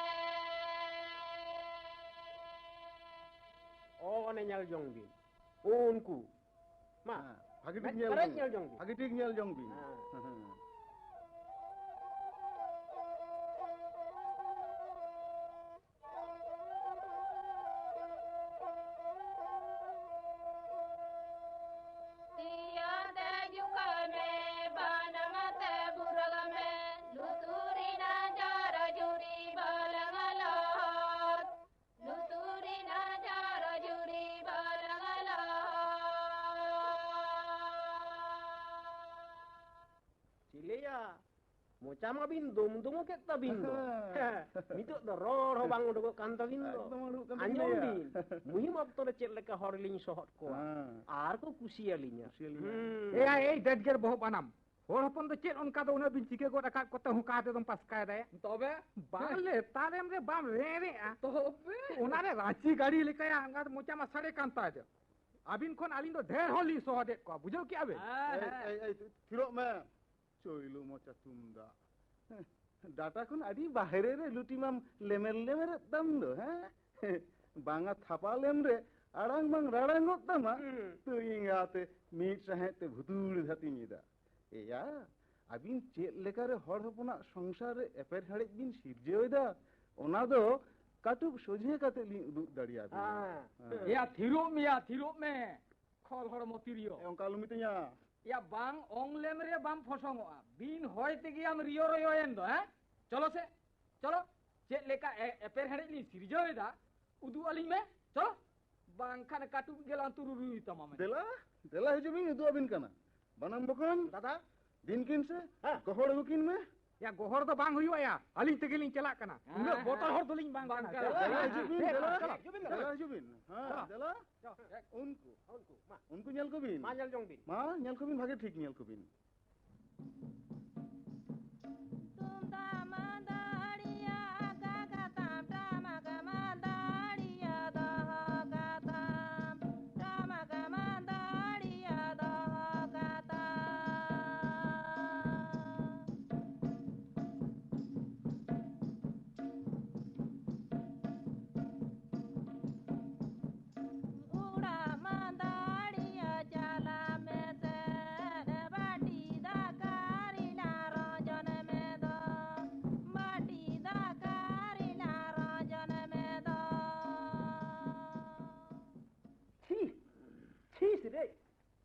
ᱚ, ᱚᱱᱮ ᱧᱮᱞ ᱡᱚᱝ ᱵᱤᱱ, ᱩᱱᱠᱩ᱾ ᱢᱟ, ᱦᱮᱸ, ᱵᱷᱟᱜᱤ ᱴᱷᱤᱠ ᱢᱮᱫ ᱧᱮᱞ ᱯᱮᱨᱮᱡ ᱡᱚᱝ ᱧᱮᱞ ᱡᱚᱝ ᱵᱤᱱ᱾ ᱵᱷᱟᱜᱤ ᱴᱷᱤᱠ ᱧᱮᱞ ᱡᱚᱝ ᱵᱤᱱ᱾ ᱦᱮᱸ᱾ ᱦᱮᱸ᱾ ᱛᱤᱭᱟ ᱛᱮ ᱡᱩᱠᱟᱹ ᱢᱮ, ᱵᱟᱱᱟᱢ ᱛᱮ ᱵᱩᱨᱟᱹᱜ ᱢᱮ, ᱞᱩᱛᱩᱨ ᱨᱮᱱᱟᱜ ᱡᱟᱨ ᱡᱩᱨᱤ ᱵᱟᱞᱟᱝ ᱞᱚᱦᱚᱫ᱾ ᱞᱩᱛᱩᱨ ᱨᱮᱱᱟᱜ ᱡᱟᱨ ᱡᱩᱨᱤ ᱵᱟᱞᱟᱝ ᱞᱚᱦᱚᱫ᱾ ᱪᱤᱞᱤᱭᱟ? ᱢᱚᱪᱟ ᱢᱟᱵᱤᱱ ᱫᱩᱢ ᱫᱩᱢ ᱠᱮᱫ ᱛᱟᱵᱤᱱ ᱫᱚ᱾ ᱦᱮᱸ᱾ ᱱᱤᱛᱚᱜ ᱫᱚ ᱨᱚᱲ ᱦᱚᱸ ᱵᱟᱝ ᱩᱰᱩᱠᱚᱜ ᱠᱟᱱ ᱛᱟᱵᱤᱱ ᱫᱚ᱾ ᱮᱠᱫᱚᱢ ᱩᱰᱩᱠᱚᱜ ᱠᱟᱱ ᱛᱟᱵᱤᱱ ᱟᱸᱡᱚᱢ ᱜᱮᱭᱟ᱾ ᱵᱤᱱ, ᱢᱩᱦᱤᱢ ᱚᱠᱛᱚ ᱨᱮ ᱪᱮᱫ ᱞᱮᱠᱟ ᱦᱚᱲ ᱞᱤᱧ ᱥᱚᱦᱚᱫ ᱠᱚᱣᱟ᱾ ᱦᱮᱸ᱾ ᱟᱨ ᱠᱚ ᱠᱩᱥᱤᱭᱟᱞᱤᱧᱟ᱾ ᱠᱩᱥᱤᱭᱟᱞᱤᱧᱟ᱾ ᱦᱩᱸ᱾ ᱮᱭᱟ, ᱮᱭ ᱰᱮᱰᱜᱮᱨ ᱵᱚᱦᱚᱜ ᱵᱟᱱᱟᱢ᱾ ᱦᱚᱲ ᱦᱚᱯᱚᱱ ᱫᱚ ᱪᱮᱫ ᱚᱱᱠᱟ ᱫᱚ ᱩᱱᱟᱹᱜ ᱵᱤᱱ ᱪᱤᱠᱟᱹ ᱜᱚᱫ ᱟᱠᱟᱫ ᱠᱚᱛᱮ ᱦᱚᱸ ᱠᱟ ᱛᱮᱫᱚᱢ ᱯᱟᱥᱠᱟᱭ ᱫᱟᱭᱟ? ᱛᱚᱵᱮ? ᱵᱟᱝ ᱞᱮ, ᱛᱟᱞᱮᱢ ᱨᱮ ᱵᱟᱢ ᱨᱮ ᱨᱮᱜᱼᱟ᱾ ᱛᱚᱵᱮ? ᱚᱱᱟᱨᱮ ᱨᱟᱸᱪᱤ ᱜᱟᱹᱲᱤ ᱞᱮᱠᱟᱭᱟ ᱟᱸᱜᱟᱛ ᱢᱚᱪᱟ ᱢᱟ ᱥᱟᱰᱮ ᱠᱟᱱ ᱛᱟᱭ ᱫᱚ᱾ ᱟᱹᱵᱤᱱ ᱠᱷᱚᱱ ᱟᱹᱞᱤᱧ ᱫᱚ ᱰᱷᱮᱨ ᱦᱚᱲ ᱞᱤᱧ ᱥᱚᱦᱚᱫᱮᱫ ᱠᱚᱣᱟ, ᱵᱩᱡᱷᱟᱹᱣ ᱠᱮᱜᱼᱟ ᱵᱤᱱ? ᱦᱮᱸ, ᱮᱭ, ᱦᱮᱸ᱾ ᱮᱭ, ᱮᱭ, ᱛᱷᱤᱨᱚᱜ ᱢᱮ᱾ ᱪᱚᱭᱞᱩ ᱢᱚᱪᱟ ᱛᱩᱢᱫᱟᱜ᱾ ᱰᱟᱴᱟ ᱠᱷᱚᱱ ᱟᱹᱰᱤ ᱵᱟᱦᱨᱮ ᱨᱮ ᱞᱩᱴᱤ ᱢᱟᱢ ᱞᱮᱢᱮᱨ ᱞᱮᱢᱮᱨᱮᱫ ᱛᱟᱢ ᱫᱚ, ᱦᱮᱸ? ᱵᱟᱝᱟ ᱛᱷᱟᱯᱟ ᱞᱮᱢ ᱨᱮ ᱟᱲᱟᱝ ᱵᱟᱝ ᱨᱟᱲᱟᱝᱚᱜ ᱛᱟᱢᱟ᱾ ᱦᱩᱸ᱾ ᱛᱟᱹᱭ ᱮᱸᱜᱟᱛᱮ ᱢᱤᱫ ᱥᱟᱦᱮᱸᱫ ᱛᱮ ᱵᱷᱩᱛᱩᱲ ᱫᱷᱟᱹᱛᱤᱧ ᱮᱫᱟ᱾ ᱮᱭᱟ, ᱟᱹᱵᱤᱱ ᱪᱮᱫ ᱞᱮᱠᱟᱨᱮ ᱦᱚᱲ ᱦᱚᱯᱚᱱᱟᱜ ᱥᱚᱝᱥᱟᱨ ᱨᱮ ᱮᱯᱮᱨ ᱦᱮᱲᱮᱡ ᱵᱤᱱ ᱥᱤᱨᱡᱟᱹᱣ ᱮᱫᱟ, ᱚᱱᱟ ᱫᱚ ᱠᱟᱹᱴᱩᱵ ᱥᱚᱡᱷᱮ ᱠᱟᱛᱮ ᱞᱤᱧ ᱩᱫᱩᱜ ᱫᱟᱲᱮᱭᱟᱵᱤᱱᱟ᱾ ᱦᱮᱸ᱾ ᱦᱮᱸ᱾ ᱮᱭᱟ, ᱛᱷᱤᱨᱚᱜ ᱢᱮᱭᱟ, ᱛᱷᱤᱨᱚᱜ ᱢᱮ, ᱠᱷᱚᱞ ᱦᱚᱲᱢᱚ ᱛᱤᱨᱭᱳ᱾ ᱮ, ᱚᱱᱠᱟ ᱟᱞᱚᱢ ᱢᱤᱛᱟᱹᱧᱟ᱾ ᱮᱭᱟ, ᱵᱟᱝ ᱚᱝᱞᱮᱢ ᱨᱮ ᱵᱟᱢ ᱯᱷᱚᱥᱚᱝᱚᱜᱼᱟ, ᱵᱤᱱ ᱦᱚᱭ ᱛᱮᱜᱮ ᱟᱢ ᱨᱤᱭᱚ ᱨᱚᱭᱚᱭᱮᱱ ᱫᱚ, ᱦᱮᱸ? ᱪᱚᱞᱚ ᱥᱮ, ᱪᱚᱞᱚ, ᱪᱮᱫ ᱞᱮᱠᱟ ᱮ-, ᱮᱯᱮᱨ ᱦᱮᱲᱮᱡ ᱞᱤᱧ ᱥᱤᱨᱡᱟᱹᱣ ᱮᱫᱟ, ᱩᱫᱩᱜ ᱟᱹᱞᱤᱧ ᱢᱮ, ᱪᱚᱞᱚ᱾ ᱵᱟᱝᱠᱷᱟᱱ ᱠᱟᱹᱴᱩᱵ ᱜᱮᱞᱟᱝ ᱛᱩᱨᱩᱨᱩᱭ ᱛᱟᱢᱟ ᱢᱮᱱᱛᱮ᱾ ᱫᱮᱞᱟ, ᱫᱮᱞᱟ ᱦᱤᱡᱩᱜ ᱵᱤᱱ, ᱩᱫᱩᱜ ᱟᱹᱵᱤᱱ ᱠᱟᱱᱟ᱾ ᱵᱟᱱᱟᱢ ᱵᱚᱠᱚᱧ, ᱫᱟᱫᱟ᱾ ᱫᱤᱱ ᱠᱤᱱ ᱥᱮ, ᱦᱮᱸ᱾ ᱜᱚᱦᱚᱲ ᱟᱹᱜᱩ ᱠᱤᱱ ᱢᱮ᱾ ᱭᱟ, ᱜᱚᱦᱚᱲ ᱫᱚ ᱵᱟᱝ ᱦᱩᱭᱩᱜᱼᱟ ᱭᱟ, ᱟᱹᱞᱤᱧ ᱛᱮᱜᱮᱞᱤᱧ ᱪᱟᱞᱟᱜ ᱠᱟᱱᱟ᱾ ᱦᱮᱸ, ᱩᱱᱟᱹᱜ ᱦᱮᱸ᱾ ᱵᱚᱛᱚᱨ ᱦᱚᱲ ᱫᱚᱞᱤᱧ ᱵᱟᱝ ᱵᱟᱝ ᱠᱟᱱᱟ᱾ ᱠᱟᱱᱟ᱾ ᱫᱮᱞᱟ ᱦᱤᱡᱩᱜ ᱵᱤᱱ, ᱦᱮᱸ, ᱫᱮᱞᱟ᱾ ᱪᱟᱞᱟᱜ᱾ ᱦᱤᱡᱩᱜ ᱵᱤᱱ, ᱫᱮᱞᱟ ᱦᱤᱡᱩᱜ ᱵᱤᱱ᱾ ᱦᱮᱸ, ᱪᱟᱞᱟᱜ᱾ ᱫᱮᱞᱟ᱾ ᱩᱱᱠᱩ, ᱩᱱᱠᱩ, ᱢᱟ᱾ ᱩᱱᱠᱩ ᱧᱮᱞ ᱠᱚᱵᱤᱱ᱾ ᱢᱟ, ᱧᱮᱞ ᱡᱚᱝ ᱵᱤᱱ᱾ ᱢᱟ, ᱧᱮᱞ ᱠᱚᱵᱤᱱ, ᱵᱷᱟᱜᱮ ᱴᱷᱤᱠ ᱧᱮᱞ ᱠᱚᱵᱤᱱ᱾ ᱛᱩᱢᱫᱟᱜ ᱢᱟᱹᱫᱟᱹᱲᱤᱭᱟᱹ ᱟᱠᱟ ᱠᱟᱛᱟᱢ, ᱴᱟᱢᱟᱠ ᱢᱟᱹᱫᱟᱹᱲᱤᱭᱟᱹ ᱫᱚᱦᱚ ᱠᱟᱛᱟᱢ, ᱴᱟᱢᱟᱠ ᱢᱟᱹᱫᱟᱹᱲᱤᱭᱟᱹ ᱫᱚᱦᱚ ᱠᱟᱛᱟᱢ᱾ ᱩᱲᱟ ᱢᱟᱹᱫᱟᱹᱲᱤᱭᱟᱹ ᱪᱟᱞᱟᱜ ᱢᱮᱥᱮ, ᱵᱟᱹᱴᱤ ᱫᱟᱠᱟ ᱨᱤᱞᱟ ᱨᱚᱡᱚᱱ ᱢᱮ ᱫᱚ, ᱵᱟᱹᱴᱤ ᱫᱟᱠᱟ ᱨᱤᱞᱟ ᱨᱚᱡᱚᱱ ᱢᱮ ᱫᱚ᱾ ᱪᱷᱤ, ᱪᱷᱤᱥ ᱨᱮ,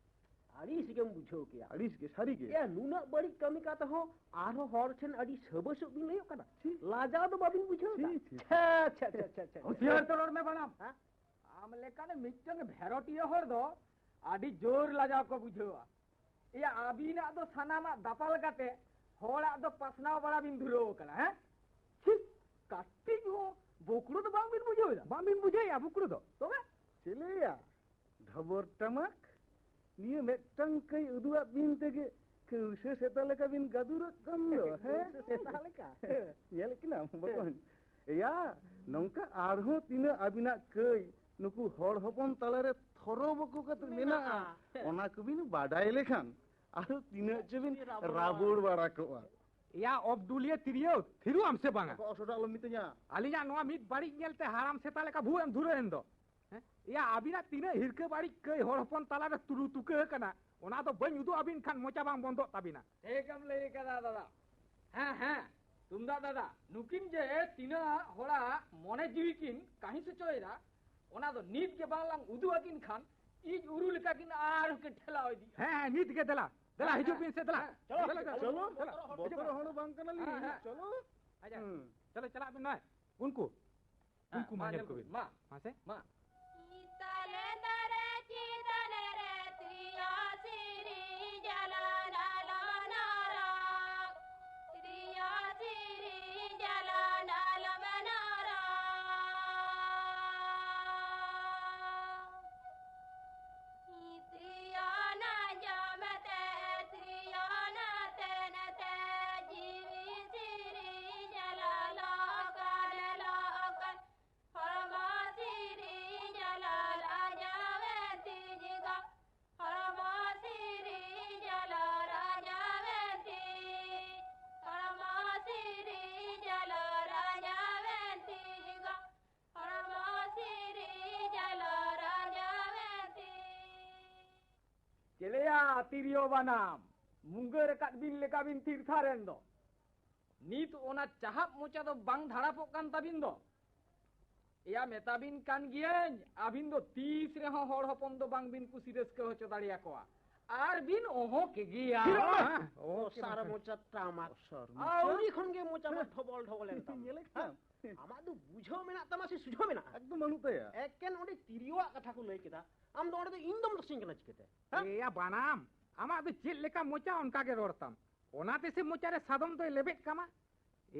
ᱟᱹᱲᱤᱥ ᱜᱮᱢ ᱵᱩᱡᱷᱟᱹᱣ ᱠᱮᱭᱟ᱾ ᱟᱹᱲᱤᱥ ᱜᱮ, ᱥᱟᱹᱨᱤ ᱜᱮ᱾ ᱮ, ᱱᱩᱱᱟᱹᱜ ᱵᱟᱹᱲᱤᱡ ᱠᱟᱹᱢᱤ ᱠᱟᱛᱮ ᱦᱚᱸ ᱟᱨᱦᱚᱸ ᱦᱚᱲ ᱴᱷᱮᱱ ᱟᱹᱰᱤ ᱥᱟᱹᱵᱟᱹᱥᱚᱜ ᱵᱤᱱ ᱞᱟᱹᱭᱚᱜ ᱠᱟᱱᱟ? ᱪᱷᱤ᱾ ᱞᱟᱡᱟᱣ ᱫᱚ ᱵᱟᱹᱵᱤᱱ ᱵᱩᱡᱷᱟᱹᱣ ᱮᱫᱟ? ᱪᱷᱤ, ᱪᱷᱤ, ᱪᱷᱤ᱾ ᱪᱷᱮ, ᱪᱷᱮ, ᱪᱷᱮ, ᱪᱷᱮ, ᱪᱷᱮ᱾ ᱦᱩᱸᱥᱤᱭᱟᱹᱨ ᱛᱮ ᱨᱚᱲ ᱢᱮ ᱵᱟᱱᱟᱢ᱾ ᱦᱮᱸ? ᱟᱢ ᱞᱮᱠᱟᱱ ᱢᱤᱫᱴᱟᱝ ᱵᱷᱮᱨᱚᱴᱤᱭᱟᱹ ᱦᱚᱲ ᱫᱚ ᱟᱹᱰᱤ ᱡᱳᱨ ᱞᱟᱡᱟᱣ ᱠᱚ ᱵᱩᱡᱷᱟᱹᱣᱟ᱾ ᱮᱭᱟ, ᱟᱹᱵᱤᱱᱟᱜ ᱫᱚ ᱥᱟᱱᱟᱢᱟᱜ ᱫᱟᱯᱟᱞ ᱠᱟᱛᱮ ᱦᱚᱲᱟᱜ ᱫᱚ ᱯᱟᱥᱱᱟᱣ ᱵᱟᱲᱟ ᱵᱤᱱ ᱫᱷᱩᱨᱟᱹᱣ ᱟᱠᱟᱱᱟ, ᱦᱮᱸ? ᱪᱷᱤ, ᱠᱟᱹᱴᱤᱡ ᱦᱚᱸ ᱵᱩᱠᱲᱩ ᱫᱚ ᱵᱟᱝ ᱵᱤᱱ ᱵᱩᱡᱷᱟᱹᱣ ᱮᱫᱟ? ᱵᱟᱝ ᱵᱤᱱ ᱵᱩᱡᱷᱟᱹᱣᱮᱫᱼᱟ ᱵᱩᱠᱲᱩ ᱫᱚ? ᱛᱚᱵᱮ? ᱪᱮᱫ ᱞᱟᱹᱭᱟ? ᱰᱷᱚᱵᱚᱨ ᱴᱟᱢᱟᱠ, ᱱᱤᱭᱟᱹ ᱢᱤᱫᱴᱟᱝ ᱠᱟᱹᱭ ᱩᱫᱩᱜ ᱟᱫ ᱵᱤᱱ ᱛᱮᱜᱮ ᱠᱟᱹᱣᱥᱟᱹ ᱥᱮᱛᱟ ᱞᱮᱠᱟ ᱵᱤᱱ ᱜᱟᱹᱫᱩᱨᱚᱜ ᱠᱟᱱ ᱫᱚ, ᱦᱮᱸ? ᱠᱟᱹᱣᱥᱟᱹ ᱥᱮᱛᱟ ᱞᱮᱠᱟ? ᱧᱮᱞᱮᱫ ᱠᱤᱱᱟᱢ ᱵᱚᱠᱚᱧ? ᱮᱭᱟ, ᱱᱚᱝᱠᱟ ᱟᱨᱦᱚᱸ ᱛᱤᱱᱟᱹᱜ ᱟᱹᱵᱤᱱᱟᱜ ᱠᱟᱹᱭ ᱱᱩᱠᱩ ᱦᱚᱲ ᱦᱚᱯᱚᱱ ᱛᱟᱞᱟᱨᱮ ᱛᱷᱚᱨᱚ ᱵᱚᱠᱚ ᱠᱟᱛᱮ ᱢᱮᱱᱟᱜᱼᱟ, ᱢᱮᱱᱟᱜᱼᱟ᱾ ᱚᱱᱟ ᱠᱚᱵᱤᱱ ᱵᱟᱰᱟᱭ ᱞᱮᱠᱷᱟᱱ ᱟᱨᱦᱚᱸ ᱛᱤᱱᱟᱹᱜ ᱪᱚᱵᱤᱱ ᱨᱟᱵᱚᱲ ᱨᱟᱵᱚᱲ ᱵᱟᱲᱟ ᱠᱚᱜᱼᱟ᱾ ᱮᱭᱟ, ᱚᱵᱫᱩᱞᱤᱭᱟᱹ ᱛᱤᱨᱭᱳ, ᱛᱷᱤᱨᱚᱜ ᱟᱢ ᱥᱮ ᱵᱟᱝᱟ? ᱵᱟᱠᱚ ᱚᱥᱚᱴᱚᱜ ᱟᱞᱚᱢ ᱢᱤᱛᱟᱹᱧᱟ᱾ ᱟᱹᱞᱤᱧᱟᱜ ᱱᱚᱣᱟ ᱢᱤᱫ ᱵᱟᱹᱲᱤᱡ ᱧᱮᱞᱛᱮ ᱦᱟᱲᱟᱢ ᱥᱮᱛᱟ ᱞᱮᱠᱟ ᱵᱷᱩ ᱮᱢ ᱫᱷᱩᱨᱟᱹᱣ ᱮᱱ ᱫᱚ᱾ ᱦᱮᱸ? ᱮᱭᱟ, ᱟᱹᱵᱤᱱᱟᱜ ᱛᱤᱱᱟᱹᱜ ᱦᱤᱨᱠᱟᱹ ᱵᱟᱹᱲᱤᱡ ᱠᱟᱹᱭ ᱦᱚᱲ ᱦᱚᱯᱚᱱ ᱛᱟᱞᱟᱨᱮ ᱛᱩᱨᱩ ᱛᱩᱠᱟᱹ ᱟᱠᱟᱱᱟ, ᱚᱱᱟ ᱫᱚ ᱵᱟᱹᱧ ᱩᱫᱩᱜ ᱟᱹᱵᱤᱱ ᱠᱷᱟᱱ ᱢᱚᱪᱟ ᱵᱟᱝ ᱵᱚᱱᱫᱚᱜ ᱛᱟᱹᱵᱤᱱᱟ᱾ ᱴᱷᱤᱠᱮᱢ ᱞᱟᱹᱭ ᱠᱟᱫᱟ ᱫᱟᱫᱟ᱾ ᱦᱮᱸ, ᱦᱮᱸ, ᱛᱩᱢᱫᱟᱜ ᱫᱟᱫᱟ, ᱱᱩᱠᱤᱱ ᱡᱮ ᱛᱤᱱᱟᱹᱜ ᱦᱚᱲᱟᱜ ᱢᱚᱱᱮ ᱡᱤᱣᱤ ᱠᱤᱱ ᱠᱟᱹᱦᱤᱥ ᱦᱚᱪᱚᱭᱮᱫᱟ, ᱚᱱᱟ ᱫᱚ ᱱᱤᱛ ᱜᱮ ᱵᱟᱝ ᱞᱟᱝ ᱩᱫᱩᱜ ᱟᱹᱠᱤᱱ ᱠᱷᱟᱱ ᱤᱡ ᱩᱨᱩ ᱞᱮᱠᱟ ᱠᱤᱱ ᱟᱨᱦᱚᱸ ᱠᱤᱱ ᱴᱷᱮᱞᱟᱣ ᱤᱫᱤᱜᱼᱟ᱾ ᱦᱮᱸ, ᱦᱮᱸ, ᱱᱤᱛ ᱜᱮ ᱫᱮᱞᱟ, ᱫᱮᱞᱟ, ᱦᱮᱸ, ᱦᱤᱡᱩᱜ ᱦᱮᱸ, ᱵᱤᱱ ᱥᱮ, ᱫᱮᱞᱟ᱾ ᱦᱮᱸ, ᱪᱚᱞᱚ, ᱫᱮᱞᱟ, ᱫᱮᱞᱟ, ᱪᱚᱞᱚ, ᱫᱮᱞᱟ, ᱵᱚᱛᱚᱨ ᱦᱤᱡᱩᱜ ᱦᱚᱲ ᱵᱤᱱ᱾ ᱵᱟᱝ ᱠᱟᱱᱟᱞᱤᱧ, ᱦᱮᱸ, ᱦᱮᱸ᱾ ᱪᱚᱞᱚ᱾ ᱟᱪᱪᱷᱟ, ᱦᱩᱸ᱾ ᱪᱚᱞᱚ, ᱪᱟᱞᱟᱜ ᱵᱤᱱ ᱱᱚᱜᱼᱚᱭ᱾ ᱩᱱᱠᱩ, ᱦᱮᱸ, ᱩᱱᱠᱩ ᱢᱟ ᱢᱟ ᱧᱮᱞ ᱧᱮᱞ ᱠᱚᱵᱤᱱ᱾ ᱠᱚᱵᱤᱱ, ᱢᱟ᱾ ᱢᱟᱥᱮ᱾ ᱢᱟ᱾ ᱛᱟᱞᱮ ᱫᱟᱨᱮ ᱪᱮᱛᱟᱱ ᱨᱮ ᱛᱤᱭᱟ ᱥᱤᱨᱤ ᱡᱟᱞᱟᱱ ᱟᱞᱚᱢ ᱱᱟᱨᱟᱜ, ᱛᱤᱭᱟ ᱥᱤᱨᱤ ᱡᱟᱞᱟᱱ ᱟᱞᱚᱢ ᱱᱟᱨᱟᱜ᱾ ᱛᱤᱭᱟ ᱱᱟᱡᱟᱢ ᱛᱮ, ᱛᱤᱭᱟ ᱱᱟᱛᱮ ᱱᱟᱛᱮ, ᱡᱤᱣᱤ ᱥᱤᱨᱤ ᱡᱟᱞᱟ ᱞᱚᱠᱟᱱ ᱞᱚᱠᱟᱱ᱾ ᱦᱚᱲᱢᱚ ᱥᱤᱨᱤ ᱡᱟᱞᱟ ᱨᱟᱡᱟᱣᱮᱱ ᱛᱤᱧ ᱜᱚ᱾ ᱦᱚᱲᱢᱚ ᱥᱤᱨᱤ ᱡᱟᱞᱟ ᱨᱟᱡᱟᱣᱮᱱ ᱛᱤᱧ᱾ ᱦᱚᱲᱢᱚ ᱥᱤᱨᱤ ᱡᱟᱞᱟ ᱨᱟᱡᱟᱣᱮᱱ ᱛᱤᱧ ᱜᱚ᱾ ᱦᱚᱲᱢᱚ ᱥᱤᱨᱤ ᱡᱟᱞᱟ ᱨᱟᱡᱟᱣᱮᱱ ᱛᱤᱧ᱾ ᱪᱮᱞᱮᱭᱟ ᱛᱤᱨᱭᱳ ᱵᱟᱱᱟᱢ, ᱢᱩᱸᱜᱟᱹᱨ ᱟᱠᱟᱫ ᱵᱤᱱ ᱞᱮᱠᱟ ᱵᱤᱱ ᱛᱷᱤᱨ ᱛᱷᱟᱨ ᱮᱱ ᱫᱚ᱾ ᱱᱤᱛ ᱚᱱᱟ ᱪᱟᱦᱟᱵ ᱢᱚᱪᱟ ᱫᱚ ᱵᱟᱝ ᱫᱷᱟᱲᱟᱯᱚᱜ ᱠᱟᱱ ᱛᱟᱵᱤᱱ ᱫᱚ᱾ ᱮᱭᱟ, ᱢᱮᱛᱟ ᱵᱤᱱ ᱠᱟᱱ ᱜᱤᱭᱟᱹᱧ, ᱟᱹᱵᱤᱱ ᱫᱚ ᱛᱤᱥ ᱨᱮᱦᱚᱸ ᱦᱚᱲ ᱦᱚᱯᱚᱱ ᱫᱚ ᱵᱟᱝ ᱵᱤᱱ ᱠᱩᱥᱤ ᱨᱟᱹᱥᱠᱟᱹ ᱦᱚᱪᱚ ᱫᱟᱲᱮᱭᱟᱠᱚᱣᱟ᱾ ᱟᱨ ᱵᱤᱱ ᱚᱦᱚ ᱠᱮᱜᱮᱭᱟ᱾ ᱛᱷᱤᱨᱚᱜ ᱢᱮ᱾ ᱚᱦᱚ ᱠᱮ ᱚᱥᱟᱨ ᱢᱟᱥᱮ᱾ ᱢᱚᱪᱟ ᱴᱟᱢᱟᱠ᱾ ᱚᱥᱟᱨ ᱢᱚᱪᱟ᱾ ᱟᱹᱣᱨᱤ ᱠᱷᱚᱱ ᱜᱮ ᱢᱚᱪᱟ ᱢᱟ ᱴᱷᱚᱵᱚᱞ ᱴᱷᱚᱵᱚᱞ ᱮᱱ ᱛᱟᱢ᱾ ᱧᱮᱞᱮᱫ ᱠᱟᱱ᱾ ᱟᱢᱟᱜ ᱫᱚ ᱵᱩᱡᱷᱟᱹᱣ ᱢᱮᱱᱟᱜ ᱛᱟᱢᱟ ᱥᱮ ᱥᱩᱡᱷᱟᱹᱣ ᱢᱮᱱᱟᱜᱼᱟ? ᱮᱠᱫᱚᱢ ᱵᱟᱹᱱᱩᱜ ᱛᱟᱭᱟ᱾ ᱮᱠᱮᱱ ᱚᱸᱰᱮ ᱛᱤᱨᱭᱳᱣᱟᱜ ᱠᱟᱛᱷᱟ ᱠᱚ ᱞᱟᱹᱭ ᱠᱮᱫᱟ, ᱟᱢ ᱫᱚ ᱚᱸᱰᱮ ᱫᱚ ᱤᱧ ᱫᱚᱢ ᱫᱚᱥᱤᱧ ᱠᱟᱱᱟ ᱪᱤᱠᱟᱹᱛᱮ? ᱦᱮᱸ? ᱮᱭᱟ ᱵᱟᱱᱟᱢ, ᱟᱢᱟᱜ ᱫᱚ ᱪᱮᱫ ᱞᱮᱠᱟ ᱢᱚᱪᱟ, ᱚᱱᱠᱟ ᱜᱮ ᱨᱚᱲ ᱛᱟᱢ᱾ ᱚᱱᱟ ᱛᱮᱥᱮ ᱢᱚᱪᱟ ᱨᱮ ᱥᱟᱫᱚᱢ ᱫᱚᱭ ᱞᱮᱵᱮᱫ ᱠᱟᱢᱟ᱾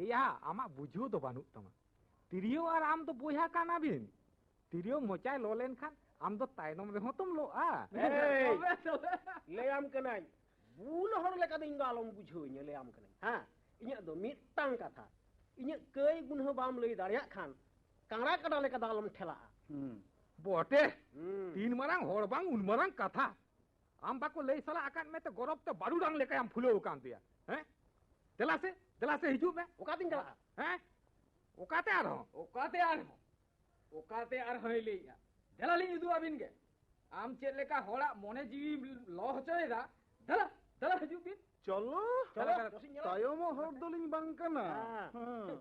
ᱮᱭᱟ, ᱟᱢᱟᱜ ᱵᱩᱡᱷᱟᱹᱣ ᱫᱚ ᱵᱟᱹᱱᱩᱜ ᱛᱟᱢᱟ᱾ ᱛᱤᱨᱭᱳ ᱟᱨ ᱟᱢ ᱫᱚ ᱵᱚᱭᱦᱟ ᱠᱟᱱᱟ ᱵᱤᱱ᱾ ᱛᱤᱨᱭᱳ ᱢᱚᱪᱟᱭ ᱞᱚ ᱞᱮᱱᱠᱷᱟᱱ ᱟᱢ ᱫᱚ ᱛᱟᱭᱱᱚᱢ ᱨᱮᱦᱚᱸ ᱛᱚᱢ ᱞᱚᱜᱼᱟ᱾ ᱮᱭ, ᱛᱚᱵᱮ, ᱛᱚᱵᱮ᱾ ᱞᱟᱹᱭᱟᱢ ᱠᱟᱹᱱᱟᱹᱧ, ᱵᱩᱞ ᱦᱚᱲ ᱞᱮᱠᱟ ᱫᱚ ᱤᱧ ᱫᱚ ᱟᱞᱚᱢ ᱵᱩᱡᱷᱟᱹᱣᱤᱧᱟ, ᱞᱟᱹᱭᱟᱢ ᱠᱟᱹᱱᱟᱹᱧ᱾ ᱦᱮᱸ, ᱤᱧᱟᱹᱜ ᱫᱚ ᱢᱤᱫᱴᱟᱝ ᱠᱟᱛᱷᱟ, ᱤᱧᱟᱹᱜ ᱠᱟᱹᱭ ᱜᱩᱱᱦᱟᱹ ᱵᱟᱢ ᱞᱟᱹᱭ ᱫᱟᱲᱮᱭᱟᱜ ᱠᱷᱟᱱ ᱠᱟᱝᱲᱟ ᱠᱟᱰᱟ ᱞᱮᱠᱟ ᱫᱚ ᱟᱞᱚᱢ ᱴᱷᱮᱞᱟᱜᱼᱟ᱾ ᱦᱩᱸ᱾ ᱵᱚᱴᱮ, ᱦᱩᱸ᱾ ᱛᱤᱱ ᱢᱟᱨᱟᱝ ᱦᱚᱲ ᱵᱟᱝ ᱩᱱ ᱢᱟᱨᱟᱝ ᱠᱟᱛᱷᱟ᱾ ᱟᱢ ᱵᱟᱠᱚ ᱞᱟᱹᱭ ᱥᱟᱞᱟ ᱟᱠᱟᱫ ᱢᱮᱛᱮ ᱜᱚᱨᱚᱵ ᱛᱮ ᱵᱟᱹᱨᱩᱰᱟᱝ ᱞᱮᱠᱟᱭᱟᱢ ᱯᱷᱩᱞᱟᱹᱣ ᱟᱠᱟᱱ ᱛᱮᱭᱟ᱾ ᱦᱮᱸ? ᱫᱮᱞᱟ ᱥᱮ, ᱫᱮᱞᱟ ᱥᱮ ᱦᱤᱡᱩᱜ ᱢᱮ᱾ ᱚᱠᱟᱛᱤᱧ ᱪᱟᱞᱟᱜᱼᱟ? ᱦᱮᱸ? ᱚᱠᱟᱛᱮ ᱟᱨᱦᱚᱸ? ᱚᱠᱟᱛᱮ ᱟᱨᱦᱚᱸ? ᱚᱠᱟᱛᱮ ᱟᱨᱦᱚᱸᱭ ᱞᱟᱹᱭᱮᱜᱼᱟ? ᱫᱮᱞᱟ ᱞᱤᱧ ᱩᱫᱩᱜ ᱟᱹᱵᱤᱱ ᱜᱮ, ᱟᱢ ᱪᱮᱫ ᱞᱮᱠᱟ ᱦᱚᱲᱟᱜ ᱢᱚᱱᱮ ᱡᱤᱣᱤᱢ ᱞᱚ ᱦᱚᱪᱚᱭᱮᱫᱟ᱾ ᱫᱮᱞᱟ, ᱫᱮᱞᱟ ᱦᱤᱡᱩᱜ ᱵᱤᱱ᱾ ᱪᱚᱞᱚ, ᱪᱚᱞᱚ, ᱪᱚᱞᱚ, ᱪᱚᱞᱚ, ᱛᱟᱭᱚᱢᱚᱜ ᱦᱚᱲ ᱫᱚᱞᱤᱧ ᱵᱟᱝ ᱠᱟᱱᱟ᱾ ᱦᱮᱸ᱾ ᱦᱮᱸ᱾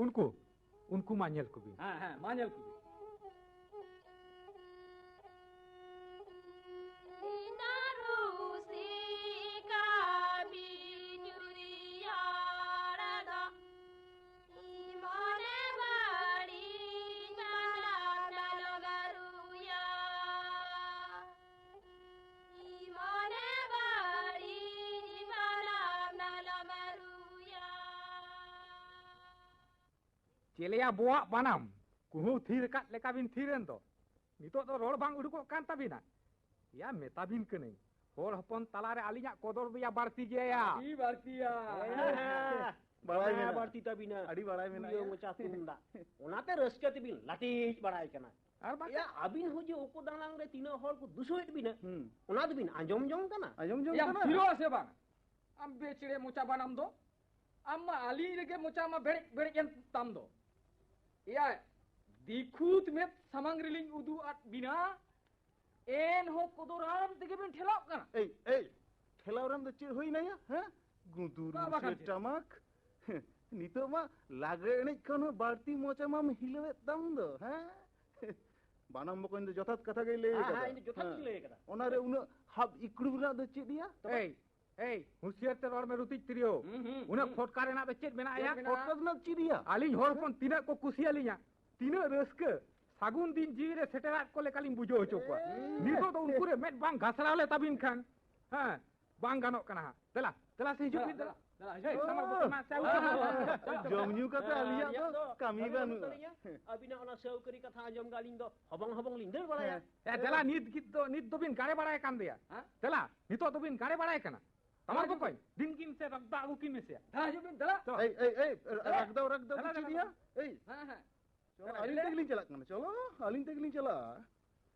ᱩᱱᱠᱩ, ᱩᱱᱠᱩ ᱢᱟ ᱧᱮᱞ ᱠᱚᱵᱤᱱ᱾ ᱦᱮᱸ, ᱦᱮᱸ, ᱢᱟ ᱧᱮᱞ ᱠᱚᱵᱤᱱ᱾ ᱪᱮᱞᱮᱭᱟ ᱵᱚᱣᱟᱜ ᱵᱟᱱᱟᱢ, ᱠᱩᱦᱩ ᱛᱷᱤᱨ ᱟᱠᱟᱫ ᱞᱮᱠᱟ ᱵᱤᱱ ᱛᱷᱤᱨ ᱮᱱ ᱫᱚ᱾ ᱱᱤᱛᱚᱜ ᱫᱚ ᱨᱚᱲ ᱵᱟᱝ ᱩᱰᱩᱠᱚᱜ ᱠᱟᱱ ᱛᱟᱵᱤᱱᱟ᱾ ᱭᱟ, ᱢᱮᱛᱟ ᱵᱤᱱ ᱠᱟᱹᱱᱟᱹᱧ, ᱦᱚᱲ ᱦᱚᱯᱚᱱ ᱛᱟᱞᱟᱨᱮ ᱟᱹᱞᱤᱧᱟᱜ ᱠᱚᱫᱚᱨ ᱫᱚᱭᱟ ᱵᱟᱹᱲᱛᱤ ᱜᱮᱭᱟ᱾ ᱟᱹᱰᱤ ᱵᱟᱹᱲᱛᱤᱭᱟ᱾ ᱦᱮᱸ᱾ ᱵᱟᱲᱟᱭ ᱫᱚᱢᱮ ᱢᱮᱱᱟᱜᱼᱟ᱾ ᱵᱟᱹᱲᱛᱤ ᱛᱟᱵᱤᱱᱟ᱾ ᱟᱹᱰᱤ ᱵᱟᱲᱟᱭ ᱢᱮᱱᱟᱜᱼᱟ᱾ ᱯᱩᱭᱞᱟᱹ ᱢᱚᱪᱟ ᱛᱩᱢᱫᱟᱜ᱾ ᱚᱱᱟᱛᱮ ᱨᱟᱹᱥᱠᱟᱹ ᱛᱮᱵᱤᱱ ᱞᱟᱹᱴᱤᱡ ᱵᱟᱲᱟᱭ ᱠᱟᱱᱟ᱾ ᱟᱨ ᱵᱟᱠᱷᱟᱱ ᱭᱟ, ᱟᱹᱵᱤᱱ ᱦᱚᱸ ᱡᱮ ᱩᱠᱩ ᱫᱟᱱᱟᱝ ᱨᱮ ᱛᱤᱱᱟᱹᱜ ᱦᱚᱲ ᱠᱚ ᱫᱩᱥᱟᱹᱣᱮᱫ ᱵᱤᱱᱟ, ᱦᱩᱸ᱾ ᱚᱱᱟ ᱫᱚᱵᱤᱱ ᱟᱸᱡᱚᱢ ᱡᱚᱝ ᱠᱟᱱᱟ? ᱟᱸᱡᱚᱢ ᱡᱚᱝ ᱭᱟᱢ ᱠᱟᱱᱟ? ᱛᱷᱤᱨᱚᱜ ᱟᱥᱮ ᱵᱟᱝ? ᱟᱢ ᱵᱮᱪᱲᱮ ᱢᱚᱪᱟ ᱵᱟᱱᱟᱢ ᱫᱚ᱾ ᱟᱢ ᱢᱟ ᱟᱹᱞᱤᱧ ᱨᱮᱜᱮ ᱢᱚᱪᱟ ᱢᱟ ᱵᱮᱲᱮᱡ ᱵᱮᱲᱮᱡ ᱮᱱ ᱛᱟᱢ ᱫᱚ᱾ ᱮᱭᱟ, ᱫᱤᱠᱷᱩᱛ ᱢᱮᱫ ᱥᱟᱢᱟᱝ ᱨᱮᱞᱤᱧ ᱩᱫᱩᱜ ᱟᱫ ᱵᱤᱱᱟ, ᱮᱱᱦᱚᱸ ᱠᱚᱫᱚᱨᱟᱢ ᱛᱮᱜᱮ ᱵᱤᱱ ᱴᱷᱮᱞᱟᱣ ᱠᱟᱱᱟ᱾ ᱮᱭ, ᱮᱭ, ᱴᱷᱮᱞᱟᱣ ᱨᱮᱱ ᱫᱚ ᱪᱮᱫ ᱦᱩᱭᱱᱟ ᱭᱟ? ᱦᱮᱸ? ᱜᱩᱫᱩᱨ ᱵᱟ, ᱵᱟᱠᱷᱟᱱ ᱢᱩᱪᱟᱹᱫ ᱪᱮᱫ? ᱴᱟᱢᱟᱠ᱾ ᱱᱤᱛᱚᱜ ᱢᱟ ᱞᱟᱜᱽᱲᱮ ᱮᱱᱮᱡ ᱠᱷᱚᱱ ᱦᱚᱸ ᱵᱟᱹᱲᱛᱤ ᱢᱚᱪᱟ ᱢᱟᱢ ᱦᱤᱞᱟᱹᱣᱮᱫ ᱛᱟᱢ ᱫᱚ, ᱦᱮᱸ? ᱵᱟᱱᱟᱢ ᱵᱚᱠᱚᱧ ᱫᱚ ᱡᱚᱛᱷᱟᱛ ᱠᱟᱛᱷᱟ ᱜᱮᱭ ᱞᱟᱹᱭ ᱦᱮᱸ, ᱟᱠᱟᱫᱟ᱾ ᱦᱮᱸ, ᱤᱧ ᱫᱚ ᱡᱚᱛᱷᱟᱛ ᱦᱮᱸ᱾ ᱜᱤᱧ ᱞᱟᱹᱭ ᱟᱠᱟᱫᱟ᱾ ᱚᱱᱟᱨᱮ ᱩᱱᱟᱹᱜ ᱦᱟᱵ ᱤᱠᱲᱩ ᱨᱮᱱᱟᱜ ᱫᱚ ᱪᱮᱫ ᱭᱟ? ᱛᱚᱵᱮ? ᱮᱭ, ᱮᱭ, ᱦᱩᱸᱥᱤᱭᱟᱨ ᱛᱮ ᱨᱚᱲ ᱢᱮ ᱨᱩᱛᱤᱡ ᱛᱤᱨᱭᱳ᱾ ᱦᱩᱸ, ᱦᱩᱸ, ᱩᱱᱟᱹᱜ ᱦᱩᱸ᱾ ᱯᱷᱚᱴᱠᱟ ᱨᱮᱱᱟᱜ ᱫᱚ ᱪᱮᱫ ᱢᱮᱱᱟᱜᱼᱟ ᱭᱟ? ᱪᱮᱫ ᱢᱮᱱᱟᱜᱼᱟ? ᱯᱷᱚᱴᱠᱟ ᱨᱮᱱᱟᱜ ᱪᱮᱫ ᱭᱟ? ᱟᱹᱞᱤᱧ ᱦᱚᱲ ᱦᱚᱯᱚᱱ ᱛᱤᱱᱟᱹᱜ ᱠᱚ ᱠᱩᱥᱤᱭᱟᱹᱞᱤᱧᱟ, ᱛᱤᱱᱟᱹᱜ ᱨᱟᱹᱥᱠᱟᱹ, ᱥᱟᱹᱜᱩᱱ ᱫᱤᱱ ᱡᱤᱣᱤ ᱨᱮ ᱥᱮᱴᱮᱨᱟᱫ ᱠᱚ ᱞᱮᱠᱟᱞᱤᱧ ᱵᱩᱡᱷᱟᱹᱣ ᱦᱚᱪᱚ ᱠᱚᱣᱟ᱾ ᱦᱩᱸ᱾ ᱱᱤᱛᱚᱜ ᱫᱚ ᱩᱱᱠᱩ ᱨᱮ ᱢᱮᱫ ᱵᱟᱝ ᱜᱷᱟᱥᱲᱟᱣ ᱞᱮ ᱛᱟᱵᱤᱱ ᱠᱷᱟᱱ, ᱦᱮᱸ, ᱵᱟᱝ ᱜᱟᱱᱚᱜ ᱠᱟᱱᱟ ᱦᱟᱸᱜ᱾ ᱫᱮᱞᱟ, ᱫᱮᱞᱟ ᱥᱮ ᱦᱤᱡᱩᱜ ᱫᱮᱞᱟ, ᱵᱤᱱ, ᱫᱮᱞᱟ᱾ ᱫᱮᱞᱟ᱾ ᱫᱟᱫᱟ, ᱦᱤᱡᱩᱜ ᱢᱮ, ᱥᱟᱢᱟᱝ ᱵᱚᱛᱚᱨ ᱢᱟ, ᱪᱟ ᱩᱛᱟᱹᱨ ᱢᱮ᱾ ᱡᱚᱢ ᱧᱩ ᱠᱟᱛᱮ ᱟᱹᱞᱤᱧᱟᱜ ᱫᱚ ᱠᱟᱹᱢᱤ ᱵᱟᱹᱱᱩᱜ ᱛᱟᱹᱞᱤᱧᱟ᱾ ᱟᱹᱵᱤᱱᱟᱜ ᱚᱱᱟ ᱥᱟᱹᱣᱠᱟᱹᱨᱤ ᱠᱟᱛᱷᱟ ᱟᱸᱡᱚᱢ ᱜᱮ ᱟᱹᱞᱤᱧ ᱫᱚ ᱦᱚᱵᱚᱝ ᱦᱚᱵᱚᱝ ᱞᱤᱧ ᱫᱟᱹᱲ ᱵᱟᱲᱟᱭᱟ᱾ ᱦᱮᱸ᱾ ᱮ, ᱫᱮᱞᱟ, ᱱᱤᱛ ᱜᱤᱛ ᱫᱚ, ᱱᱤᱛ ᱫᱚᱵᱤᱱ ᱜᱟᱲᱮ ᱵᱟᱲᱟᱭ ᱠᱟᱱ ᱫᱮᱭᱟ᱾ ᱦᱮᱸ? ᱫᱮᱞᱟ, ᱱᱤᱛᱚᱜ ᱫᱚᱵᱤᱱ ᱜᱟᱲᱮ ᱵᱟᱲᱟᱭ ᱠᱟᱱᱟ᱾ ᱛᱟᱢᱟᱨ ᱦᱮᱸ, ᱵᱚᱠᱚᱧ, ᱫᱤᱱ ᱠᱤᱱ ᱥᱮ ᱨᱟᱜᱽᱫᱟ ᱟᱹᱜᱩ ᱠᱤᱱ ᱢᱮᱥᱮ᱾ ᱫᱮᱞᱟ, ᱦᱤᱡᱩᱜ ᱵᱤᱱ, ᱫᱮᱞᱟ᱾ ᱪᱚ᱾ ᱮᱭ, ᱮᱭ, ᱮᱭ, ᱫᱮᱞᱟ, ᱨᱟᱜᱽᱫᱟ, ᱫᱮᱞᱟ, ᱨᱟᱜᱽᱫᱟ ᱫᱮᱞᱟ᱾ ᱪᱮᱫ ᱭᱟ? ᱮᱭ᱾ ᱦᱮᱸ, ᱦᱮᱸ᱾ ᱪᱚᱞᱚ, ᱟᱹᱞᱤᱧ ᱛᱮᱜᱮᱞᱤᱧ ᱪᱟᱞᱟᱜ ᱠᱟᱱᱟ᱾ ᱪᱚᱞᱚ, ᱟᱹᱞᱤᱧ ᱛᱮᱜᱮᱞᱤᱧ ᱪᱟᱞᱟᱜᱼᱟ᱾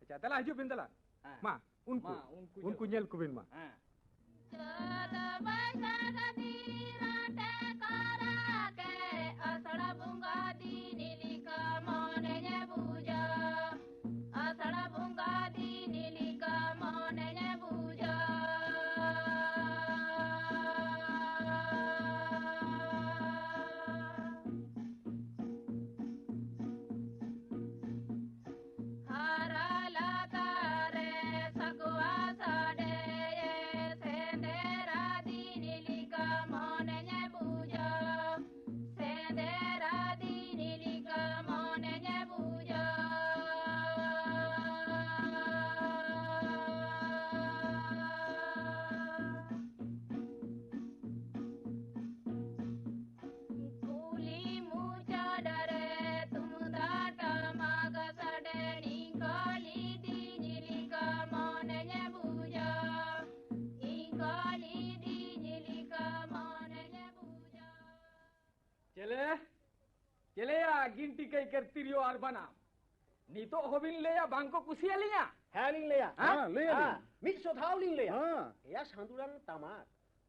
ᱟᱪᱪᱷᱟ, ᱫᱮᱞᱟ, ᱦᱤᱡᱩᱜ ᱵᱤᱱ, ᱫᱮᱞᱟ᱾ ᱦᱮᱸ᱾ ᱢᱟ, ᱩᱱᱠᱩ, ᱢᱟ, ᱩᱱᱠᱩ ᱩᱱᱠᱩ ᱧᱮᱞ ᱧᱮᱞ ᱠᱚᱵᱤᱱ ᱢᱟ᱾ ᱦᱮᱸ᱾ ᱦᱟᱨᱟ ᱞᱟᱛᱟᱨ ᱨᱮ ᱥᱟᱠᱣᱟ ᱥᱟᱰᱮᱭᱮ, ᱥᱮᱸᱫᱮᱨᱟ ᱫᱤᱱ ᱞᱮᱠᱟ ᱢᱚᱱᱮᱧ ᱵᱩᱡᱷᱟᱹᱣ, ᱥᱮᱸᱫᱮᱨᱟ ᱫᱤᱱ ᱞᱮᱠᱟ ᱢᱚᱱᱮᱧ ᱵᱩᱡᱷᱟᱹᱣ᱾ ᱠᱩᱞᱦᱤ ᱢᱩᱪᱟᱹᱫ ᱨᱮ ᱛᱩᱢᱫᱟᱜ ᱴᱟᱢᱟᱠ ᱥᱟᱰᱮ, ᱤᱧ ᱠᱚ ᱞᱤᱫᱤᱧ ᱞᱮᱠᱟ ᱢᱚᱱᱮᱧ ᱵᱩᱡᱷᱟᱹᱣ, ᱤᱧ ᱠᱚ ᱞᱤᱫᱤᱧ ᱞᱮᱠᱟ ᱢᱚᱱᱮᱧ ᱵᱩᱡᱷᱟᱹᱣ᱾ ᱪᱮᱞᱮ? ᱪᱮᱞᱮᱭᱟ ᱜᱤᱱᱴᱤ ᱠᱟᱹᱭᱠᱟᱹᱨ ᱛᱤᱨᱭᱳ ᱟᱨ ᱵᱟᱱᱟᱢ? ᱱᱤᱛᱚᱜ ᱦᱚᱸᱵᱤᱱ ᱞᱟᱹᱭᱟ ᱵᱟᱝ ᱠᱚ ᱠᱩᱥᱤᱭᱟᱞᱤᱧᱟ? ᱦᱮᱸ, ᱞᱤᱧ ᱞᱟᱹᱭᱟ᱾ ᱦᱮᱸ? ᱦᱮᱸ, ᱞᱟᱹᱭᱟᱞᱤᱧ᱾ ᱦᱮᱸ, ᱢᱤᱫ ᱥᱚ ᱫᱷᱟᱣ ᱞᱤᱧ ᱞᱟᱹᱭᱟ᱾ ᱦᱮᱸ᱾ ᱮᱭᱟ ᱥᱟᱸᱫᱩᱲᱟᱝ ᱛᱟᱢᱟᱠ,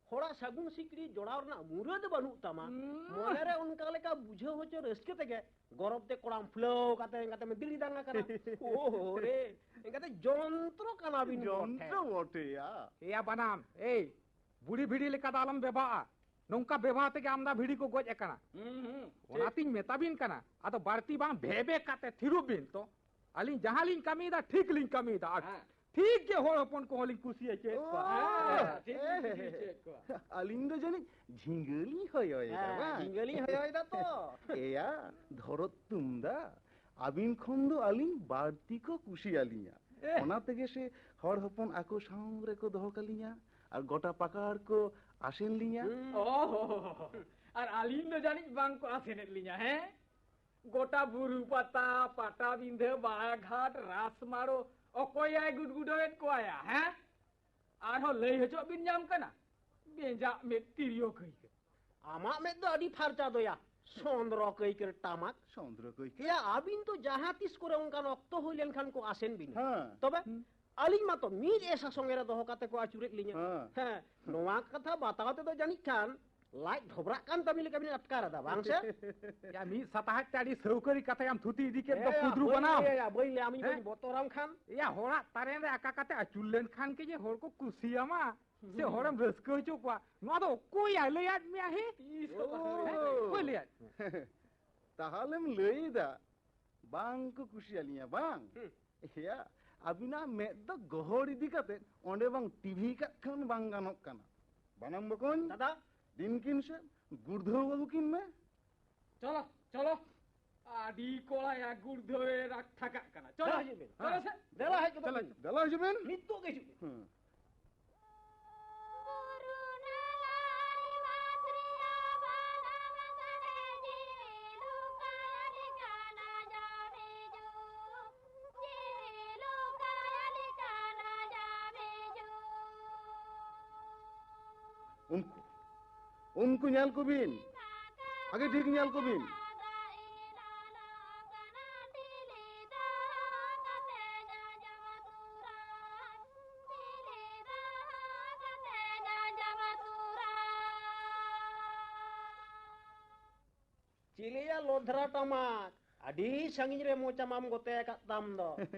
ᱦᱚᱲᱟᱜ ᱥᱟᱹᱜᱩᱱ ᱥᱤᱠᱲᱤ ᱡᱚᱲᱟᱣ ᱨᱮᱱᱟᱜ ᱢᱩᱨᱟᱹᱫ ᱵᱟᱹᱱᱩᱜ ᱛᱟᱢᱟ᱾ ᱦᱩᱸ᱾ ᱢᱚᱱᱮᱨᱮ ᱚᱱᱠᱟ ᱞᱮᱠᱟ ᱵᱩᱡᱷᱟᱹᱣ ᱦᱚᱪᱚ ᱨᱟᱹᱥᱠᱟᱹ ᱛᱮᱜᱮ ᱜᱚᱨᱚᱵ ᱛᱮ ᱠᱚᱲᱟᱢ ᱯᱷᱩᱞᱟᱹᱣ ᱠᱟᱛᱮ ᱮᱸᱜᱟᱛᱮᱢ ᱫᱤᱲᱤ ᱫᱟᱝᱟ ᱠᱟᱱᱟ᱾ ᱳᱦᱳ ᱨᱮ, ᱮᱸᱜᱟᱛᱮ ᱡᱚᱱᱛᱨᱚ ᱠᱟᱱᱟ ᱵᱤᱱ ᱡᱚᱱᱛᱨᱚ ᱵᱚᱴᱷᱮ᱾ ᱵᱚᱴᱷᱮᱭᱟ᱾ ᱮᱭᱟ ᱵᱟᱱᱟᱢ, ᱮᱭ, ᱵᱩᱲᱦᱤ ᱵᱷᱤᱲᱤ ᱞᱮᱠᱟ ᱫᱚ ᱟᱞᱚᱢ ᱵᱮᱵᱷᱟᱜᱼᱟ᱾ ᱱᱚᱝᱠᱟ ᱵᱮᱵᱷᱟ ᱛᱮᱜᱮ ᱟᱢᱫᱟ ᱵᱷᱤᱲᱤ ᱠᱚ ᱜᱚᱡ ᱟᱠᱟᱱᱟ᱾ ᱦᱩᱸ, ᱦᱩᱸ, ᱴᱷᱤᱠ᱾ ᱚᱱᱟᱛᱤᱧ ᱢᱮᱛᱟ ᱵᱤᱱ ᱠᱟᱱᱟ, ᱟᱫᱚ ᱵᱟᱹᱲᱛᱤ ᱵᱟᱝ ᱵᱷᱮᱵᱮ ᱠᱟᱛᱮ ᱛᱷᱤᱨᱚᱜ ᱵᱤᱱ ᱛᱚ᱾ ᱟᱹᱞᱤᱧ ᱡᱟᱦᱟᱸ ᱞᱤᱧ ᱠᱟᱹᱢᱤᱭᱮᱫᱟ, ᱴᱷᱤᱠ ᱞᱤᱧ ᱠᱟᱹᱢᱤᱭᱮᱫᱟ᱾ ᱟᱨ ᱦᱮᱸ᱾ ᱴᱷᱤᱠ ᱜᱮ ᱦᱚᱲ ᱦᱚᱯᱚᱱ ᱠᱚᱦᱚᱸ ᱞᱤᱧ ᱠᱩᱥᱤ ᱦᱚᱪᱚᱭᱮᱫ ᱠᱚᱣᱟ᱾ ᱳ! ᱦᱮᱸ, ᱴᱷᱤᱠ ᱞᱤᱧ ᱠᱩᱥᱤ ᱦᱚᱪᱚᱭᱮᱫ ᱠᱚᱣᱟ᱾ ᱟᱹᱞᱤᱧ ᱫᱚ ᱡᱟᱹᱱᱤᱡ ᱡᱷᱤᱸᱜᱟᱹ ᱞᱤᱧ ᱦᱚᱭᱚᱭᱮᱫᱟ, ᱦᱮᱸ, ᱵᱟᱝ? ᱡᱷᱤᱸᱜᱟᱹ ᱞᱤᱧ ᱦᱚᱭᱚᱭᱮᱫᱟ ᱛᱚ᱾ ᱮᱭᱟ, ᱫᱷᱚᱨᱚᱛ ᱛᱩᱢᱫᱟ, ᱟᱹᱵᱤᱱ ᱠᱷᱚᱱ ᱫᱚ ᱟᱹᱞᱤᱧ ᱵᱟᱹᱲᱛᱤ ᱠᱚ ᱠᱩᱥᱤᱭᱟᱹᱞᱤᱧᱟ᱾ ᱮ᱾ ᱚᱱᱟ ᱛᱮᱜᱮ ᱥᱮ ᱦᱚᱲ ᱦᱚᱯᱚᱱ ᱟᱠᱚ ᱥᱟᱶ ᱨᱮᱠᱚ ᱫᱚᱦᱚ ᱠᱟᱹᱞᱤᱧᱟ᱾ ᱟᱨ ᱜᱚᱴᱟ ᱯᱟᱠᱟᱲ ᱠᱚ ᱟᱥᱮᱱ ᱞᱤᱧᱟ᱾ ᱦᱩᱸ᱾ ᱚ, ᱟᱨ ᱟᱹᱞᱤᱧ ᱫᱚ ᱡᱟᱹᱱᱤᱡ ᱵᱟᱝ ᱠᱚ ᱟᱥᱮᱱᱮᱫ ᱞᱤᱧᱟ, ᱦᱮᱸ? ᱜᱚᱴᱟ ᱵᱩᱨᱩ ᱯᱟᱛᱟ, ᱯᱟᱴᱟᱵᱤᱸᱫᱷᱟᱹ, ᱵᱟᱲᱟᱜᱷᱟᱴ, ᱨᱟᱥᱢᱟᱲᱳ, ᱚᱠᱚᱭᱟᱭ ᱜᱩᱰᱜᱩᱰᱟᱹᱣᱮᱫ ᱠᱚᱣᱟᱭᱟ, ᱦᱮᱸ? ᱟᱨᱦᱚᱸ ᱞᱟᱹᱭ ᱦᱚᱪᱚᱜ ᱵᱤᱱ ᱧᱟᱢ ᱠᱟᱱᱟ? ᱵᱮᱸᱡᱟᱜ ᱢᱮᱫ ᱛᱤᱨᱭᱳ ᱠᱟᱹᱭ ᱠᱟᱹᱭ᱾ ᱟᱢᱟᱜ ᱢᱮᱫ ᱫᱚ ᱟᱹᱰᱤ ᱯᱷᱟᱨᱪᱟ ᱫᱚᱭᱟ, ᱥᱚᱸᱫᱽᱨᱚ ᱠᱟᱹᱭ ᱠᱟᱹᱨ ᱴᱟᱢᱟᱠ᱾ ᱥᱚᱸᱫᱽᱨᱚ ᱠᱟᱹᱭ ᱠᱟᱹᱨ᱾ ᱮᱭᱟ, ᱟᱹᱵᱤᱱ ᱛᱚ ᱡᱟᱦᱟᱸ ᱛᱤᱥ ᱠᱚᱨᱮ ᱚᱱᱠᱟᱱ ᱚᱠᱛᱚ ᱦᱩᱭ ᱞᱮᱱᱠᱷᱟᱱ ᱠᱚ ᱟᱥᱮᱱ ᱵᱤᱱᱟ᱾ ᱦᱮᱸ᱾ ᱛᱚᱵᱮ ᱦᱩᱸ᱾ ᱟᱹᱞᱤᱧ ᱢᱟᱛᱚ ᱢᱤᱫ ᱮᱥᱟ ᱥᱚᱸᱜᱮ ᱨᱮ ᱫᱚᱦᱚ ᱠᱟᱛᱮ ᱠᱚ ᱟᱹᱪᱩᱨᱮᱫ ᱞᱤᱧᱟ᱾ ᱦᱮᱸ᱾ ᱦᱮᱸ, ᱱᱚᱣᱟ ᱠᱟᱛᱷᱟ ᱵᱟᱛᱟᱣ ᱛᱮᱫᱚ ᱡᱟᱹᱱᱤᱡ ᱠᱷᱟᱱ ᱞᱟᱡ ᱰᱷᱚᱵᱨᱟᱜ ᱠᱟᱱ ᱛᱟᱹᱵᱤᱱ ᱞᱮᱠᱟ ᱵᱤᱱ ᱟᱴᱠᱟᱨ ᱮᱫᱟ, ᱵᱟᱝ ᱥᱮ? ᱭᱟ, ᱢᱤᱫ ᱥᱟᱛᱟᱦᱟᱡ ᱛᱮ ᱟᱹᱰᱤ ᱥᱟᱹᱣᱠᱟᱹᱨᱤ ᱠᱟᱛᱷᱟ ᱭᱟᱢ ᱛᱷᱩᱛᱤ ᱤᱫᱤ ᱠᱮᱫ ᱫᱚ ᱮᱭᱟ, ᱠᱩᱫᱽᱨᱩ ᱵᱟᱹᱧ ᱵᱟᱱᱟᱢ᱾ ᱞᱟᱹᱭᱟ, ᱵᱟᱹᱧ ᱞᱟᱹᱭᱟ, ᱟᱢ ᱤᱧ ᱦᱮᱸ? ᱵᱚᱱ ᱵᱚᱛᱚᱨᱟᱢ ᱠᱷᱟᱱ᱾ ᱭᱟ, ᱦᱚᱲᱟᱜ ᱛᱟᱨᱮᱱ ᱨᱮ ᱟᱠᱟ ᱠᱟᱛᱮ ᱟᱹᱪᱩᱨ ᱞᱮᱱᱠᱷᱟᱱ ᱜᱮ ᱡᱮ ᱦᱚᱲ ᱠᱚ ᱠᱩᱥᱤᱭᱟᱢᱟ, ᱥᱮ ᱦᱚᱲᱮᱢ ᱨᱟᱹᱥᱠᱟᱹ ᱦᱚᱪᱚ ᱠᱚᱣᱟ, ᱱᱚᱣᱟ ᱫᱚ ᱚᱠᱚᱭ ᱞᱟᱹᱭᱟᱫ ᱢᱮᱭᱟ ᱦᱮ? ᱛᱤᱥ ᱦᱚᱸ ᱵᱟᱝ᱾ ᱦᱮᱸ? ᱚᱠᱚᱭ ᱞᱟᱹᱭᱟᱫ ᱢᱮᱭᱟ? ᱛᱟᱦᱞᱮᱢ ᱞᱟᱹᱭ ᱮᱫᱟ ᱵᱟᱝ ᱠᱚ ᱠᱩᱥᱤᱭᱟᱞᱤᱧᱟ, ᱵᱟᱝ? ᱦᱩᱸ᱾ ᱮᱭᱟ, ᱟᱹᱵᱤᱱᱟᱜ ᱢᱮᱫ ᱫᱚ ᱜᱚᱦᱚᱲ ᱤᱫᱤ ᱠᱟᱛᱮ ᱚᱸᱰᱮ ᱵᱟᱝ ᱴᱤᱵᱷᱤ ᱠᱟᱜ ᱠᱷᱟᱱ ᱵᱟᱝ ᱜᱟᱱᱚᱜ ᱠᱟᱱᱟ᱾ ᱵᱟᱱᱟᱢ ᱵᱚᱠᱚᱧ, ᱫᱟᱫᱟ᱾ ᱫᱤᱱ ᱠᱤᱱ ᱥᱮ ᱜᱩᱲᱫᱷᱟᱹᱣ ᱟᱹᱜᱩ ᱠᱤᱱ ᱢᱮ᱾ ᱪᱚᱞᱚ, ᱪᱚᱞᱚ᱾ ᱟᱹᱰᱤ ᱠᱚᱲᱟᱭᱟ ᱜᱩᱲᱫᱷᱟᱹᱣᱮ ᱨᱟᱜ ᱛᱷᱟᱠᱟᱜ ᱠᱟᱱᱟ᱾ ᱪᱚᱞᱚ, ᱫᱮᱞᱟ ᱦᱤᱡᱩᱜ ᱵᱤᱱ᱾ ᱪᱚᱞᱚ ᱥᱮ᱾ ᱫᱮᱞᱟ ᱦᱮᱡ ᱠᱟᱛᱮ ᱪᱚᱞᱚ, ᱵᱤᱱ᱾ ᱫᱮᱞᱟ ᱦᱤᱡᱩᱜ ᱵᱤᱱ᱾ ᱱᱤᱛᱚᱜ ᱜᱮ ᱦᱤᱡᱩᱜ ᱵᱤᱱ᱾ ᱦᱩᱸ᱾ ᱩᱱᱠᱩ, ᱩᱱᱠᱩ ᱧᱮᱞ ᱠᱚᱵᱤᱱ, ᱵᱷᱟᱜᱮ ᱴᱷᱤᱠ ᱧᱮᱞ ᱠᱚᱵᱤᱱ᱾ ᱪᱤᱞᱤᱭᱟ ᱞᱚᱫᱷᱨᱟ ᱴᱟᱢᱟᱠ, ᱟᱹᱰᱤ ᱥᱟᱺᱜᱤᱧ ᱨᱮ ᱢᱚᱪᱟ ᱢᱟᱢ ᱜᱚᱛᱮ ᱟᱠᱟᱫ ᱛᱟᱢ ᱫᱚ᱾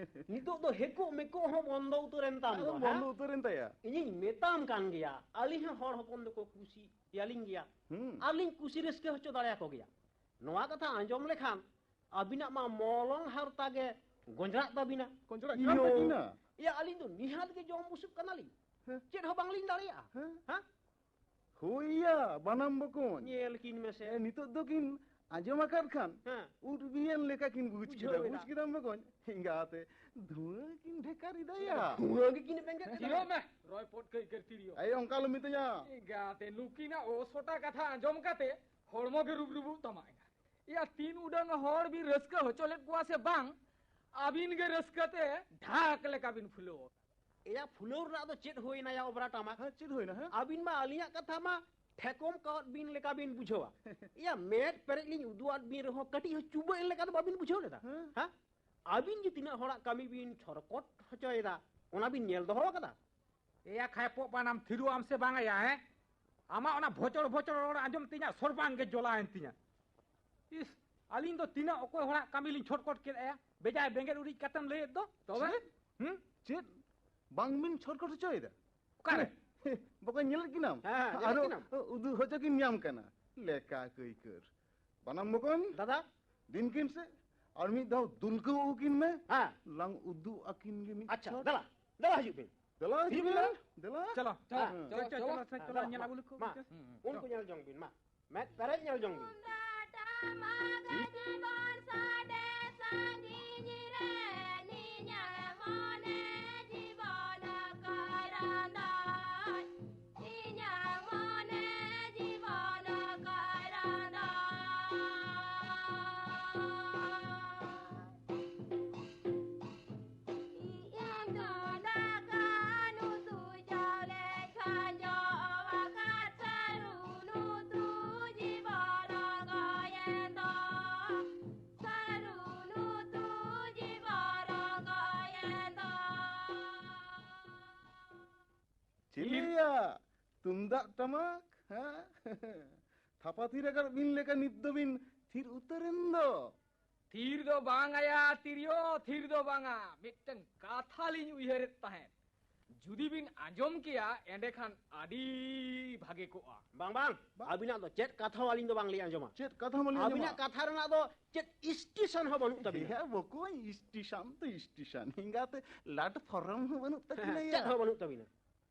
ᱱᱤᱛᱚᱜ ᱫᱚ ᱦᱮᱠᱚᱜ ᱢᱮᱠᱚᱜ ᱦᱚᱸ ᱵᱚᱱᱫᱚ ᱩᱛᱟᱹᱨᱮᱱ ᱛᱟᱢ ᱫᱚ, ᱟᱫᱚ ᱵᱚᱱᱫᱚ ᱦᱮᱸ? ᱩᱛᱟᱹᱨᱮᱱ ᱛᱟᱭᱟ᱾ ᱤᱧᱤᱧ ᱢᱮᱛᱟᱢ ᱠᱟᱱ ᱜᱮᱭᱟ, ᱟᱹᱞᱤᱧ ᱦᱚᱸ ᱦᱚᱲ ᱦᱚᱯᱚᱱ ᱫᱚᱠᱚ ᱠᱩᱥᱤᱭᱟᱞᱤᱧ ᱜᱮᱭᱟ᱾ ᱦᱩᱸ᱾ ᱟᱨᱞᱤᱧ ᱠᱩᱥᱤ ᱨᱟᱹᱥᱠᱟᱹ ᱦᱚᱪᱚ ᱫᱟᱲᱮᱭᱟᱠᱚ ᱜᱮᱭᱟ᱾ ᱱᱚᱣᱟ ᱠᱟᱛᱷᱟ ᱟᱸᱡᱚᱢ ᱞᱮᱠᱷᱟᱱ ᱟᱹᱵᱤᱱᱟᱜ ᱢᱟ ᱢᱚᱞᱚᱝ ᱦᱟᱨᱛᱟ ᱜᱮ ᱜᱚᱸᱡᱽᱨᱟᱜ ᱛᱟᱹᱵᱤᱱᱟ᱾ ᱜᱚᱸᱡᱽᱨᱟᱜ ᱠᱟᱱ ᱤᱭᱳ᱾ ᱛᱟᱹᱠᱤᱱᱟ᱾ ᱮᱭᱟ, ᱟᱹᱞᱤᱧ ᱫᱚ ᱱᱤᱦᱟᱹᱛ ᱜᱮ ᱡᱚᱢ ᱵᱩᱥᱩᱵ ᱠᱟᱱᱟᱞᱤᱧ᱾ ᱦᱮᱸ᱾ ᱪᱮᱫ ᱦᱚᱸ ᱵᱟᱝᱞᱤᱧ ᱫᱟᱲᱮᱭᱟᱜᱼᱟ᱾ ᱦᱮᱸ᱾ ᱦᱮᱸ? ᱦᱳᱭ ᱭᱟ, ᱵᱟᱱᱟᱢ ᱵᱚᱠᱚᱧ᱾ ᱧᱮᱞ ᱠᱤᱱ ᱢᱮᱥᱮ᱾ ᱮ, ᱱᱤᱛᱚᱜ ᱫᱚ ᱠᱤᱱ ᱟᱸᱡᱚᱢ ᱟᱠᱟᱫ ᱠᱷᱟᱱ, ᱦᱮᱸ᱾ ᱩᱫ ᱵᱤᱭᱮᱱ ᱞᱮᱠᱟ ᱠᱤᱱ ᱵᱩᱡᱽ ᱵᱩᱡᱷᱟᱹᱣ ᱠᱮᱫᱟ᱾ ᱮᱱᱟ᱾ ᱵᱩᱡᱽ ᱠᱮᱫᱟᱢ ᱵᱚᱠᱚᱧ? ᱮᱸᱜᱟᱛᱮ, ᱫᱷᱩᱣᱟᱹ ᱠᱤᱱ ᱰᱷᱮᱠᱟᱨ ᱮᱫᱟ ᱭᱟ᱾ ᱫᱷᱩᱣᱟᱹ ᱜᱮ ᱠᱤᱱ ᱵᱮᱸᱜᱮᱫ ᱮᱫᱟ᱾ ᱛᱷᱤᱨᱚᱜ ᱢᱮ, ᱨᱚᱭ ᱯᱚᱴ ᱠᱟᱹᱭ ᱠᱟᱹᱨ ᱛᱤᱨᱤᱭᱳ᱾ ᱟᱭᱳ, ᱚᱱᱠᱟ ᱟᱞᱚᱢ ᱢᱮᱛᱟᱹᱧᱟ᱾ ᱮᱸᱜᱟᱛᱮ, ᱱᱩᱠᱤᱱᱟᱜ ᱚᱥᱚᱴᱟ ᱠᱟᱛᱷᱟ ᱟᱸᱡᱚᱢ ᱠᱟᱛᱮ ᱦᱚᱲᱢᱚ ᱜᱮ ᱨᱩᱵ ᱨᱩᱵᱩᱜ ᱛᱟᱢᱟ ᱮᱸᱜᱟᱛᱮ᱾ ᱮᱭᱟ, ᱛᱤᱱ ᱩᱰᱟᱹᱝ ᱦᱚᱲ ᱵᱤᱱ ᱨᱟᱹᱥᱠᱟᱹ ᱦᱚᱪᱚ ᱞᱮᱫ ᱠᱚᱣᱟ ᱥᱮ ᱵᱟᱝ, ᱟᱹᱵᱤᱱ ᱜᱮ ᱨᱟᱹᱥᱠᱟᱹ ᱛᱮ ᱰᱷᱟᱠ ᱞᱮᱠᱟ ᱵᱤᱱ ᱯᱷᱩᱞᱟᱹᱣ ᱟᱠᱟᱱᱟ᱾ ᱮᱭᱟ, ᱯᱷᱩᱞᱟᱹᱣ ᱨᱮᱱᱟᱜ ᱫᱚ ᱪᱮᱫ ᱦᱩᱭᱱᱟ ᱭᱟ ᱚᱵᱨᱟ ᱴᱟᱢᱟᱠ? ᱦᱮᱸ, ᱪᱮᱫ ᱦᱩᱭᱱᱟ, ᱦᱮᱸ? ᱟᱹᱵᱤᱱ ᱢᱟ ᱟᱹᱞᱤᱧᱟᱜ ᱠᱟᱛᱷᱟ ᱢᱟ ᱴᱷᱮᱠᱚᱢ ᱠᱟᱣᱟᱫ ᱵᱤᱱ ᱞᱮᱠᱟ ᱵᱤᱱ ᱵᱩᱡᱷᱟᱹᱣᱟ᱾ ᱮᱭᱟ, ᱢᱮᱫ ᱯᱮᱨᱮᱡ ᱞᱤᱧ ᱩᱫᱩᱜ ᱟᱫ ᱵᱤᱱ ᱨᱮᱦᱚᱸ ᱠᱟᱹᱴᱤᱡ ᱦᱚᱸ ᱪᱩᱵᱟᱹᱜ ᱮᱱ ᱞᱮᱠᱟ ᱫᱚ ᱵᱟᱵᱤᱱ ᱵᱩᱡᱷᱟᱹᱣ ᱞᱮᱫᱟ᱾ ᱦᱮᱸ᱾ ᱦᱮᱸ? ᱟᱹᱵᱤᱱ ᱡᱮ ᱛᱤᱱᱟᱹᱜ ᱦᱚᱲᱟᱜ ᱠᱟᱹᱢᱤ ᱵᱤᱱ ᱪᱷᱚᱨᱠᱚᱴ ᱦᱚᱪᱚᱭᱮᱫᱟ, ᱚᱱᱟ ᱵᱤᱱ ᱧᱮᱞ ᱫᱚᱦᱚ ᱟᱠᱟᱫᱟ? ᱮᱭᱟ ᱠᱷᱟᱭᱯᱚᱜ ᱯᱟᱱᱟᱢ, ᱛᱷᱤᱨᱚᱜ ᱟᱢ ᱥᱮ ᱵᱟᱝ ᱭᱟ, ᱦᱮᱸ? ᱟᱢᱟᱜ ᱚᱱᱟ ᱵᱷᱚᱪᱚᱲ ᱵᱷᱚᱪᱚᱲ ᱨᱚᱲ ᱟᱸᱡᱚᱢ ᱛᱮ ᱤᱧᱟᱜ ᱥᱚᱨᱵᱟᱝ ᱜᱮ ᱡᱚᱞᱟᱭᱮᱱ ᱛᱤᱧᱟ᱾ ᱤᱥ, ᱟᱹᱞᱤᱧ ᱫᱚ ᱛᱤᱱᱟᱹᱜ ᱚᱠᱚᱭ ᱦᱚᱲᱟᱜ ᱠᱟᱹᱢᱤ ᱞᱤᱧ ᱪᱷᱚᱴᱠᱚᱴ ᱠᱮᱫ ᱟᱭᱟ, ᱵᱮᱡᱟᱭ ᱵᱮᱸᱜᱮᱫ ᱩᱨᱤᱡ ᱠᱟᱛᱮᱢ ᱞᱟᱹᱭᱮᱫ ᱫᱚ᱾ ᱛᱚᱵᱮ? ᱪᱮᱫ? ᱦᱩᱸ? ᱪᱮᱫ? ᱵᱟᱝ ᱵᱤᱱ ᱪᱷᱚᱴᱠᱚᱴ ᱦᱚᱪᱚᱭᱮᱫᱟ? ᱚᱠᱟᱨᱮ? ᱵᱟᱠᱚ ᱧᱮᱞᱮᱫ ᱠᱤᱱᱟᱢ? ᱦᱮᱸ, ᱦᱮᱸ, ᱧᱮᱞᱮᱫ ᱟᱨᱚ ᱠᱤᱱᱟᱢ᱾ ᱩᱫᱩᱜ ᱦᱚᱪᱚ ᱠᱤᱱ ᱧᱟᱢ ᱠᱟᱱᱟ᱾ ᱞᱮᱠᱟ ᱠᱟᱹᱭᱠᱟᱹᱨ᱾ ᱵᱟᱱᱟᱢ ᱵᱚᱠᱚᱧ᱾ ᱫᱟᱫᱟ᱾ ᱫᱤᱱ ᱠᱤᱱ ᱥᱮ, ᱟᱨ ᱢᱤᱫ ᱫᱷᱟᱣ ᱫᱩᱞᱠᱟᱹᱣ ᱟᱹᱠᱤᱱ ᱢᱮ᱾ ᱦᱮᱸ᱾ ᱞᱟᱝ ᱩᱫᱩᱜ ᱟᱹᱠᱤᱱ ᱜᱮ ᱢᱤᱫ ᱟᱪᱪᱷᱟ, ᱪᱷᱚᱴ᱾ ᱫᱮᱞᱟ, ᱫᱮᱞᱟ ᱦᱤᱡᱩᱜ ᱵᱤᱱ᱾ ᱫᱮᱞᱟ ᱦᱤᱡᱩᱜ ᱦᱤᱡᱩᱜ ᱵᱤᱱ᱾ ᱵᱤᱱ᱾ ᱫᱮᱞᱟ᱾ ᱪᱚᱞᱚ, ᱪᱚᱞᱚ, ᱦᱮᱸ᱾ ᱪᱚᱞᱚ, ᱪᱚᱞᱚ, ᱪᱚᱞᱚ, ᱪᱚᱞᱚ, ᱪᱚᱞᱚ, ᱫᱮᱞᱟ, ᱧᱮᱞ ᱢᱟ, ᱟᱹᱜᱩ ᱞᱮᱠᱚ᱾ ᱢᱟ, ᱦᱩᱸ, ᱦᱩᱸ, ᱩᱱᱠᱩ ᱪᱚᱞᱚ᱾ ᱧᱮᱞ ᱡᱚᱝ ᱵᱤᱱ, ᱢᱟ᱾ ᱢᱮᱫ ᱯᱮᱨᱮᱡ ᱧᱮᱞ ᱡᱚᱝ ᱵᱤᱱ᱾ ᱛᱩᱢᱫᱟᱜ ᱴᱟᱢᱟᱠ ᱡᱤᱵᱚᱱ ᱥᱟᱰᱮ ᱥᱟᱺᱜᱤᱧ ᱨᱮ ᱤᱧᱟᱹᱜ ᱢᱚᱱᱮ ᱡᱤᱵᱚᱱ ᱠᱟᱨᱟᱸᱫᱟᱭ, ᱤᱧᱟᱹᱜ ᱢᱚᱱᱮ ᱡᱤᱵᱚᱱ ᱠᱟᱨᱟᱸᱫᱟᱭ᱾ ᱤᱧ ᱫᱚ ᱫᱟᱠᱟ ᱩᱛᱩ ᱪᱟᱣᱞᱮ ᱠᱷᱟᱸᱡᱚ ᱟᱠᱟᱫ ᱥᱟᱹᱨᱩ ᱱᱩᱛᱩ ᱡᱤᱵᱚᱱ ᱜᱚᱭᱮᱱ ᱫᱚ, ᱥᱟᱹᱨᱩ ᱱᱩᱛᱩ ᱡᱤᱵᱚᱱ ᱜᱚᱭᱮᱱ ᱫᱚ᱾ ᱪᱮᱞᱮᱭᱟ, ᱛᱩᱢᱫᱟᱜ ᱴᱟᱢᱟᱠ, ᱦᱮᱸ? ᱛᱷᱟᱯᱟ ᱛᱷᱤᱨ ᱟᱠᱟᱫ ᱵᱤᱱ ᱞᱮᱠᱟ ᱱᱤᱛ ᱫᱚᱵᱤᱱ ᱛᱷᱤᱨ ᱩᱛᱟᱹᱨᱮᱱ ᱫᱚ᱾ ᱛᱷᱤᱨ ᱫᱚ ᱵᱟᱝ ᱟᱭᱟ ᱛᱤᱨᱭᱳ, ᱛᱷᱤᱨ ᱫᱚ ᱵᱟᱝᱟ᱾ ᱢᱤᱫᱴᱟᱝ ᱠᱟᱛᱷᱟ ᱞᱤᱧ ᱩᱭᱦᱟᱹᱨᱮᱫ ᱛᱟᱦᱮᱸᱫ᱾ ᱡᱩᱫᱤ ᱵᱤᱱ ᱟᱸᱡᱚᱢ ᱠᱮᱭᱟ, ᱮᱸᱰᱮᱠᱷᱟᱱ ᱟᱹᱰᱤ ᱵᱷᱟᱜᱮ ᱠᱚᱜᱼᱟ᱾ ᱵᱟᱝ, ᱵᱟᱝ᱾ ᱵᱟᱝ᱾ ᱟᱹᱵᱤᱱᱟᱜ ᱫᱚ ᱪᱮᱫ ᱠᱟᱛᱷᱟ ᱦᱚᱸ ᱟᱹᱞᱤᱧ ᱫᱚ ᱵᱟᱝᱞᱤᱧ ᱟᱸᱡᱚᱢᱟ᱾ ᱪᱮᱫ ᱠᱟᱛᱷᱟ ᱦᱚᱸ ᱵᱟᱹᱞᱤᱧ ᱟᱹᱵᱤᱱᱟᱜ ᱟᱸᱡᱚᱢᱟ? ᱠᱟᱛᱷᱟ ᱨᱮᱱᱟᱜ ᱫᱚ ᱪᱮᱫ ᱥᱴᱮᱥᱚᱱ ᱦᱚᱸ ᱵᱟᱹᱱᱩᱜ ᱛᱟᱵᱤᱱᱟ᱾ ᱦᱮᱸ, ᱵᱚᱠᱚᱧ, ᱥᱴᱮᱥᱚᱱ ᱛᱚ ᱥᱴᱮᱥᱚᱱ᱾ ᱮᱸᱜᱟᱛᱮ ᱞᱟᱴ ᱯᱷᱚᱨᱚᱢ ᱦᱚᱸ ᱵᱟᱹᱱᱩᱜ ᱛᱟᱹᱠᱤᱱᱟ ᱦᱮᱸ, ᱭᱟ᱾ ᱪᱮᱫ ᱦᱚᱸ ᱵᱟᱹᱱᱩᱜ ᱛᱟᱵᱤᱱᱟ᱾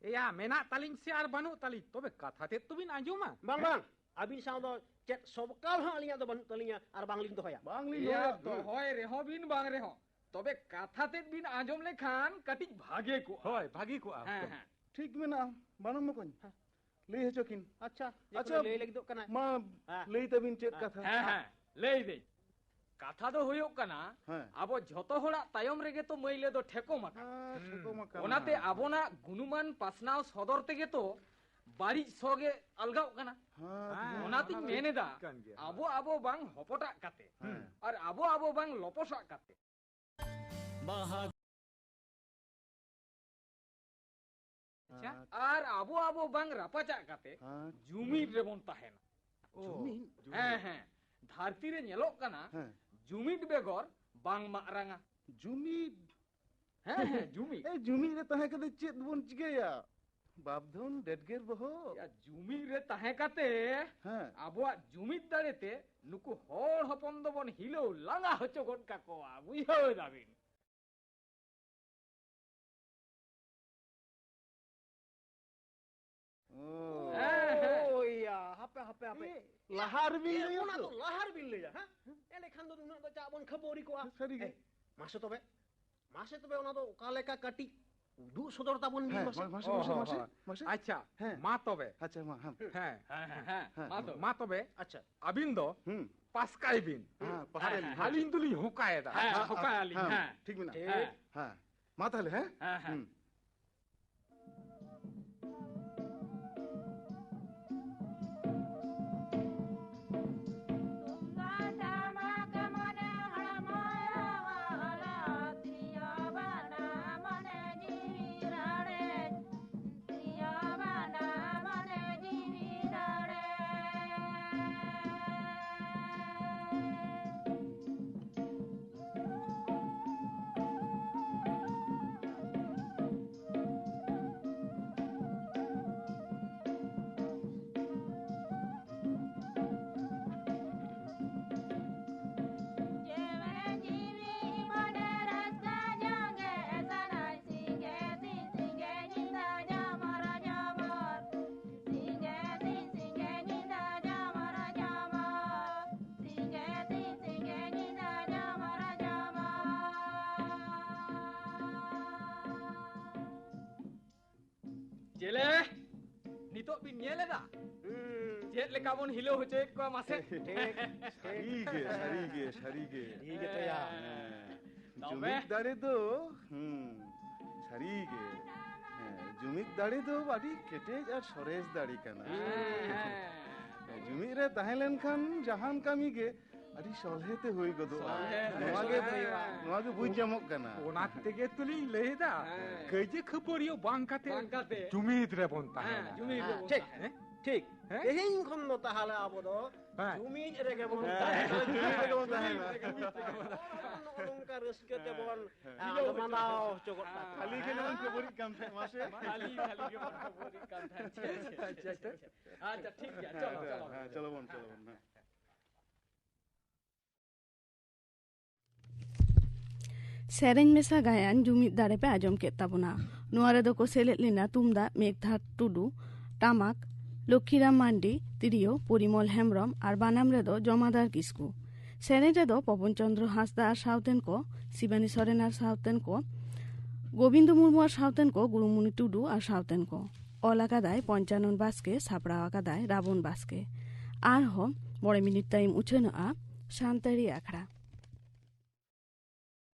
ᱮᱭᱟ, ᱢᱮᱱᱟᱜ ᱛᱟᱹᱞᱤᱧ ᱥᱮ ᱟᱨ ᱵᱟᱹᱱᱩᱜ ᱛᱟᱹᱞᱤᱧ, ᱛᱚᱵᱮ ᱠᱟᱛᱷᱟ ᱛᱮᱫ ᱛᱚᱵᱤᱱ ᱟᱸᱡᱚᱢᱟ᱾ ᱵᱟᱝ, ᱵᱟᱝ᱾ ᱟᱹᱵᱤᱱ ᱥᱟᱶ ᱫᱚ ᱪᱮᱫ ᱥᱚᱵᱠᱟᱞ ᱦᱚᱸ ᱟᱹᱞᱤᱧᱟᱜ ᱫᱚ ᱵᱟᱹᱱᱩᱜ ᱛᱟᱹᱞᱤᱧᱟ ᱟᱨ ᱵᱟᱝᱞᱤᱧ ᱫᱚᱦᱚᱭᱟ᱾ ᱵᱟᱝᱞᱤᱧ ᱮᱭᱟ, ᱫᱚᱦᱚᱭᱟ᱾ ᱫᱚᱦᱚᱭ ᱨᱮᱦᱚᱸ ᱵᱤᱱ ᱵᱟᱝ ᱨᱮᱦᱚᱸ, ᱛᱚᱵᱮ ᱠᱟᱛᱷᱟ ᱛᱮᱫ ᱵᱤᱱ ᱟᱸᱡᱚᱢ ᱞᱮᱠᱷᱟᱱ ᱠᱟᱹᱴᱤᱡ ᱵᱷᱟᱜᱮ ᱠᱚᱜᱼᱟ᱾ ᱦᱳᱭ, ᱵᱷᱟᱹᱜᱤ ᱠᱚᱜᱼᱟ᱾ ᱦᱮᱸ, ᱦᱮᱸ᱾ ᱴᱷᱤᱠ ᱢᱮᱱᱟᱜᱼᱟ, ᱵᱟᱱᱟᱢ ᱢᱚᱠᱚᱧ᱾ ᱦᱮᱸ᱾ ᱞᱟᱹᱭ ᱦᱚᱪᱚ ᱠᱤᱱ᱾ ᱟᱪᱪᱷᱟ, ᱟᱪᱪᱷᱟ, ᱡᱚᱠᱷᱚᱱ ᱞᱟᱹᱭ ᱞᱟᱹᱜᱤᱫᱚᱜ ᱠᱟᱱᱟᱭ᱾ ᱢᱟ, ᱦᱮᱸ᱾ ᱞᱟᱹᱭ ᱛᱟᱵᱤᱱ ᱪᱮᱫ ᱦᱮᱸ᱾ ᱠᱟᱛᱷᱟ? ᱦᱮᱸ, ᱦᱮᱸ, ᱞᱟᱹᱭ ᱫᱟᱹᱧ᱾ ᱠᱟᱛᱷᱟ ᱫᱚ ᱦᱩᱭᱩᱜ ᱠᱟᱱᱟ, ᱦᱮᱸ᱾ ᱟᱵᱚ ᱡᱷᱚᱛᱚ ᱦᱚᱲᱟᱜ ᱛᱟᱭᱚᱢ ᱨᱮᱜᱮ ᱛᱚ ᱢᱟᱹᱭᱞᱟᱹ ᱫᱚ ᱴᱷᱮᱠᱚᱢ ᱟᱠᱟᱱᱟ᱾ ᱦᱮᱸ, ᱴᱷᱮᱠᱚᱢ ᱟᱠᱟᱱᱟ᱾ ᱚᱱᱟᱛᱮ ᱟᱵᱚᱱᱟᱜ ᱜᱩᱱᱩᱢᱟᱱ ᱯᱟᱥᱱᱟᱣ ᱥᱚᱫᱚᱨ ᱛᱮᱜᱮ ᱛᱚ ᱵᱟᱹᱲᱤᱡ ᱥᱚ ᱜᱮ ᱟᱞᱜᱟᱣᱜ ᱠᱟᱱᱟ᱾ ᱦᱮᱸ, ᱦᱮᱸ, ᱴᱷᱤᱠ᱾ ᱚᱱᱟᱛᱤᱧ ᱚᱱᱟ ᱫᱚ ᱢᱮᱱ ᱮᱫᱟ, ᱴᱷᱤᱠ ᱠᱟᱱ ᱜᱮᱭᱟ᱾ ᱟᱵᱚ ᱟᱵᱚ ᱵᱟᱝ ᱦᱚᱯᱚᱴᱟᱜ ᱠᱟᱛᱮ, ᱦᱮᱸ᱾ ᱟᱨ ᱟᱵᱚ ᱟᱵᱚ ᱵᱟᱝ ᱞᱚᱯᱚᱥᱟᱜ ᱠᱟᱛᱮ᱾ ᱵᱟᱦᱟ᱾ ᱟᱪᱪᱷᱟ, ᱟᱪᱪᱷᱟ᱾ ᱟᱨ ᱟᱵᱚ ᱟᱵᱚ ᱵᱟᱝ ᱨᱟᱯᱟᱪᱟᱜ ᱠᱟᱛᱮ ᱟᱪᱪᱷᱟ᱾ ᱡᱩᱢᱤᱫ ᱨᱮᱵᱚᱱ ᱛᱟᱦᱮᱱᱟ᱾ ᱚ, ᱦᱮᱸ, ᱡᱩᱢᱤᱫ᱾ ᱦᱮᱸ, ᱦᱮᱸ᱾ ᱫᱷᱟᱹᱨᱛᱤ ᱨᱮ ᱧᱮᱞᱚᱜ ᱠᱟᱱᱟ, ᱦᱮᱸ᱾ ᱡᱩᱢᱤᱫ ᱵᱮᱜᱚᱨ ᱵᱟᱝ ᱢᱟᱜ ᱨᱟᱝᱟ᱾ ᱡᱩᱢᱤᱫ? ᱦᱮᱸ, ᱦᱮᱸ, ᱡᱩᱢᱤᱫ᱾ ᱮ, ᱡᱩᱢᱤᱫ ᱨᱮ ᱛᱟᱦᱮᱸ ᱠᱟᱛᱮ ᱪᱮᱫ ᱵᱚᱱ ᱪᱤᱠᱟᱹᱭᱟ? ᱵᱟᱯ ᱫᱷᱚᱱ ᱰᱮᱰᱜᱮᱨ ᱵᱚᱦᱚᱜ᱾ ᱭᱟ, ᱡᱩᱢᱤᱫ ᱨᱮ ᱛᱟᱦᱮᱸ ᱠᱟᱛᱮ ᱦᱮᱸ᱾ ᱟᱵᱚᱣᱟᱜ ᱡᱩᱢᱤᱫ ᱫᱟᱲᱮ ᱛᱮ ᱱᱩᱠᱩ ᱦᱚᱲ ᱦᱚᱯᱚᱱ ᱫᱚᱵᱚᱱ ᱦᱤᱞᱟᱹᱣ ᱞᱟᱸᱜᱟ ᱦᱚᱪᱚ ᱜᱚᱫ ᱠᱟᱠᱚᱣᱟ, ᱵᱩᱡᱷᱟᱹᱣ ᱫᱟᱵᱤᱱ? ᱚ᱾ ᱦᱮᱸ, ᱦᱮᱸ᱾ ᱳᱭᱟ, ᱦᱟᱯᱮ, ᱦᱟᱯᱮ, ᱦᱟᱯᱮ᱾ ᱮ, ᱞᱟᱦᱟ ᱨᱮᱵᱤᱱ ᱮ, ᱞᱟᱹᱭᱟ ᱚᱱᱟ ᱛᱚ? ᱫᱚ ᱞᱟᱦᱟ ᱨᱮᱵᱤᱱ ᱞᱟᱹᱭᱟ, ᱦᱮᱸ? ᱮᱸᱰᱮᱠᱷᱟᱱ ᱫᱚ ᱱᱩᱱᱟᱹᱜ ᱫᱚ ᱪᱟᱜ ᱵᱚᱱ ᱠᱷᱟᱹᱯᱟᱹᱨᱤ ᱠᱚᱜᱼᱟ᱾ ᱥᱟᱹᱨᱤ ᱜᱮ᱾ ᱮ, ᱢᱟᱥᱮ ᱛᱚᱵᱮ, ᱢᱟᱥᱮ ᱛᱚᱵᱮ ᱚᱱᱟ ᱫᱚ ᱚᱠᱟ ᱞᱮᱠᱟ ᱠᱟᱹᱴᱤᱡ ᱩᱫᱩᱜ ᱥᱚᱫᱚᱨ ᱛᱟᱵᱚᱱ ᱵᱤᱱ ᱦᱮᱸ, ᱢᱟᱥᱮ᱾ ᱢᱟᱥᱮ, ᱚ, ᱢᱟᱥᱮ, ᱦᱚᱸ, ᱢᱟᱥᱮ, ᱦᱚᱸ᱾ ᱢᱟᱥᱮ᱾ ᱟᱪᱪᱷᱟ, ᱦᱮᱸ᱾ ᱢᱟ ᱛᱚᱵᱮ᱾ ᱟᱪᱪᱷᱟ, ᱢᱟ, ᱦᱮᱸ᱾ ᱦᱮᱸ, ᱦᱮᱸ, ᱦᱮᱸ, ᱦᱮᱸ, ᱢᱟ ᱛᱚᱵᱮ᱾ ᱢᱟ ᱛᱚᱵᱮ᱾ ᱟᱪᱪᱷᱟ᱾ ᱟᱹᱵᱤᱱ ᱫᱚ ᱦᱩᱸ᱾ ᱯᱟᱥᱠᱟᱭ ᱵᱤᱱ᱾ ᱦᱮᱸ, ᱯᱟᱥᱠᱟᱭ ᱦᱮᱸ, ᱵᱤᱱ, ᱦᱮᱸ, ᱦᱮᱸ᱾ ᱟᱹᱞᱤᱧ ᱫᱚᱞᱤᱧ ᱦᱚᱠᱟᱭᱮᱫᱟ᱾ ᱦᱮᱸ, ᱦᱮᱸ, ᱦᱚᱠᱟᱭᱟᱞᱤᱧ, ᱦᱮᱸ, ᱦᱮᱸ᱾ ᱴᱷᱤᱠ ᱢᱮᱱᱟᱜᱼᱟ᱾ ᱴᱷᱤᱠ᱾ ᱦᱮᱸ᱾ ᱦᱮᱸ᱾ ᱢᱟ ᱛᱟᱦᱞᱮ, ᱦᱮᱸ? ᱦᱮᱸ, ᱦᱮᱸ᱾ ᱦᱩᱸ᱾ ᱞᱮᱠᱟ ᱵᱚᱱ ᱦᱤᱞᱟᱹᱣ ᱦᱚᱪᱚᱭᱮᱫ ᱠᱚᱣᱟ ᱢᱟᱥᱮ᱾ ᱥᱟᱹᱨᱤᱜᱮ, ᱥᱟᱹᱨᱤᱜᱮ, ᱥᱟᱹᱨᱤᱜᱮ᱾ ᱴᱷᱤᱠ ᱜᱮᱛᱚᱭᱟ᱾ ᱦᱮᱸ᱾ ᱛᱚᱵᱮ? ᱡᱩᱢᱤᱫ ᱫᱟᱲᱮ ᱫᱚ, ᱦᱩᱸ, ᱥᱟᱹᱨᱤᱜᱮ᱾ ᱦᱮᱸ, ᱡᱩᱢᱤᱫ ᱫᱟᱲᱮ ᱫᱚ ᱟᱹᱰᱤ ᱠᱮᱴᱮᱡ ᱟᱨ ᱥᱚᱨᱮᱥ ᱫᱟᱲᱮ ᱠᱟᱱᱟ᱾ ᱦᱮᱸ᱾ ᱡᱩᱢᱤᱫ ᱨᱮ ᱛᱟᱦᱮᱸ ᱞᱮᱱᱠᱷᱟᱱ ᱡᱟᱦᱟᱱ ᱠᱟᱹᱢᱤ ᱜᱮ ᱟᱹᱰᱤ ᱥᱚᱞᱦᱮ ᱛᱮ ᱦᱩᱭ ᱜᱚᱫᱚᱜᱼᱟ᱾ ᱥᱚᱞᱦᱮ ᱛᱮ ᱱᱚᱣᱟ ᱜᱮ, ᱦᱩᱭᱩᱜᱼᱟ᱾ ᱱᱚᱣᱟ ᱜᱮ ᱵᱩᱡᱽ ᱧᱟᱢᱚᱜ ᱠᱟᱱᱟ᱾ ᱚᱱᱟ ᱛᱮᱜᱮ ᱛᱚᱞᱤᱧ ᱞᱟᱹᱭ ᱮᱫᱟ, ᱦᱮᱸ᱾ ᱠᱟᱹᱭᱡᱟᱹ ᱠᱷᱟᱹᱯᱟᱹᱨᱤᱭᱟᱹ ᱵᱟᱝ ᱠᱟᱛᱮ ᱵᱟᱝ ᱠᱟᱛᱮ᱾ ᱡᱩᱢᱤᱫ ᱨᱮᱵᱚᱱ ᱛᱟᱦᱮᱱᱟ᱾ ᱦᱮᱸ, ᱡᱩᱢᱤᱫ ᱨᱮᱵᱚᱱ ᱴᱷᱤᱠ ᱛᱟᱦᱮᱱᱟ᱾ ᱴᱷᱤᱠ᱾ ᱦᱮᱸ? ᱛᱮᱦᱮᱧ ᱠᱷᱚᱱ ᱫᱚ ᱛᱟᱦᱚᱞᱮ ᱟᱵᱚ ᱫᱚ ᱦᱮᱸ᱾ ᱡᱩᱢᱤᱫ ᱨᱮᱜᱮ ᱵᱚᱱ ᱦᱮᱸ, ᱛᱟᱦᱮᱱᱟ᱾ ᱡᱩᱢᱤᱫ ᱨᱮᱜᱮ ᱵᱚᱱ ᱛᱟᱦᱮᱱᱟ᱾ ᱱᱚᱜᱼᱚ ᱱᱚᱝᱠᱟ ᱨᱟᱹᱥᱠᱟᱹ ᱛᱮᱵᱚᱱ ᱟᱫᱚ ᱢᱟᱱᱟᱣ ᱦᱚᱪᱚ ᱜᱚᱫ ᱠᱟᱜᱼᱟ᱾ ᱠᱷᱟᱹᱞᱤ ᱠᱷᱟᱹᱞᱤ ᱵᱚᱱ ᱠᱷᱟᱹᱯᱟᱹᱨᱤᱜ ᱠᱟᱱ ᱛᱟᱦᱮᱸᱫ ᱢᱟᱥᱮ᱾ ᱠᱷᱟᱹᱞᱤ ᱠᱷᱟᱹᱞᱤ ᱜᱮ ᱵᱚᱱ ᱠᱷᱟᱹᱯᱟᱹᱨᱤᱜ ᱠᱟᱱ ᱛᱟᱦᱮᱸᱫ᱾ ᱟᱪᱪᱷᱟ, ᱟᱪᱪᱷᱟ, ᱟᱪᱪᱷᱟ᱾ ᱟᱪᱪᱷᱟ, ᱴᱷᱤᱠ ᱜᱮᱭᱟ᱾ ᱪᱚᱞᱚ, ᱪᱚᱞᱚ᱾ ᱦᱮᱸ, ᱪᱚᱞᱚ ᱵᱚᱱ, ᱪᱚᱞᱚ ᱵᱚᱱ, ᱦᱮᱸ᱾ ᱥᱮᱨᱮᱧ ᱢᱮᱥᱟ ᱜᱟᱭᱟᱱ ᱡᱩᱢᱤᱫ ᱫᱟᱲᱮ ᱯᱮ ᱟᱸᱡᱚᱢ ᱠᱮᱫ ᱛᱟᱵᱚᱱᱟ᱾ ᱱᱚᱣᱟ ᱨᱮᱫᱚ ᱠᱚ ᱥᱮᱞᱮᱫ ᱞᱮᱱᱟ ᱛᱩᱢᱫᱟᱜ ᱢᱮᱜᱷᱫᱷᱟᱨ ᱴᱩᱰᱩ, ᱴᱟᱢᱟᱠ ᱞᱚᱠᱠᱷᱤᱨᱟᱢ ᱢᱟᱱᱰᱤ, ᱛᱤᱨᱭᱳ ᱯᱚᱨᱤᱢᱚᱞ ᱦᱮᱢᱵᱽᱨᱚᱢ ᱟᱨ ᱵᱟᱱᱟᱢ ᱨᱮᱫᱚ ᱡᱚᱢᱟᱫᱟᱨ ᱠᱤᱥᱠᱩ᱾ ᱥᱮᱨᱮᱧ ᱨᱮᱫᱚ ᱯᱚᱵᱚᱱ ᱪᱚᱸᱫᱽᱨᱚ ᱦᱟᱸᱥᱫᱟ ᱟᱨ ᱥᱟᱶᱛᱮᱱ ᱠᱚ, ᱥᱤᱵᱟᱱᱤ ᱥᱚᱨᱮᱱ ᱟᱨ ᱥᱟᱶᱛᱮᱱ ᱠᱚ, ᱜᱳᱵᱤᱱᱫᱚ ᱢᱩᱨᱢᱩ ᱟᱨ ᱥᱟᱶᱛᱮᱱ ᱠᱚ, ᱜᱩᱨᱩᱢᱩᱱᱤ ᱴᱩᱰᱩ ᱟᱨ ᱥᱟᱶᱛᱮᱱ ᱠᱚ᱾ ᱚᱞ ᱟᱠᱟᱫᱟᱭ ᱯᱚᱧᱪᱟᱱᱚᱱ ᱵᱟᱥᱠᱮ, ᱥᱟᱯᱲᱟᱣ ᱟᱠᱟᱫᱟᱭ ᱨᱟᱵᱚᱱ ᱵᱟᱥᱠᱮ᱾ ᱟᱨᱦᱚᱸ ᱢᱚᱬᱮ ᱢᱤᱱᱤᱴ ᱛᱟᱭᱚᱢ ᱩᱪᱷᱟᱹᱱᱚᱜᱼᱟ ᱥᱟᱱᱛᱟᱲᱤ ᱟᱠᱷᱲᱟ᱾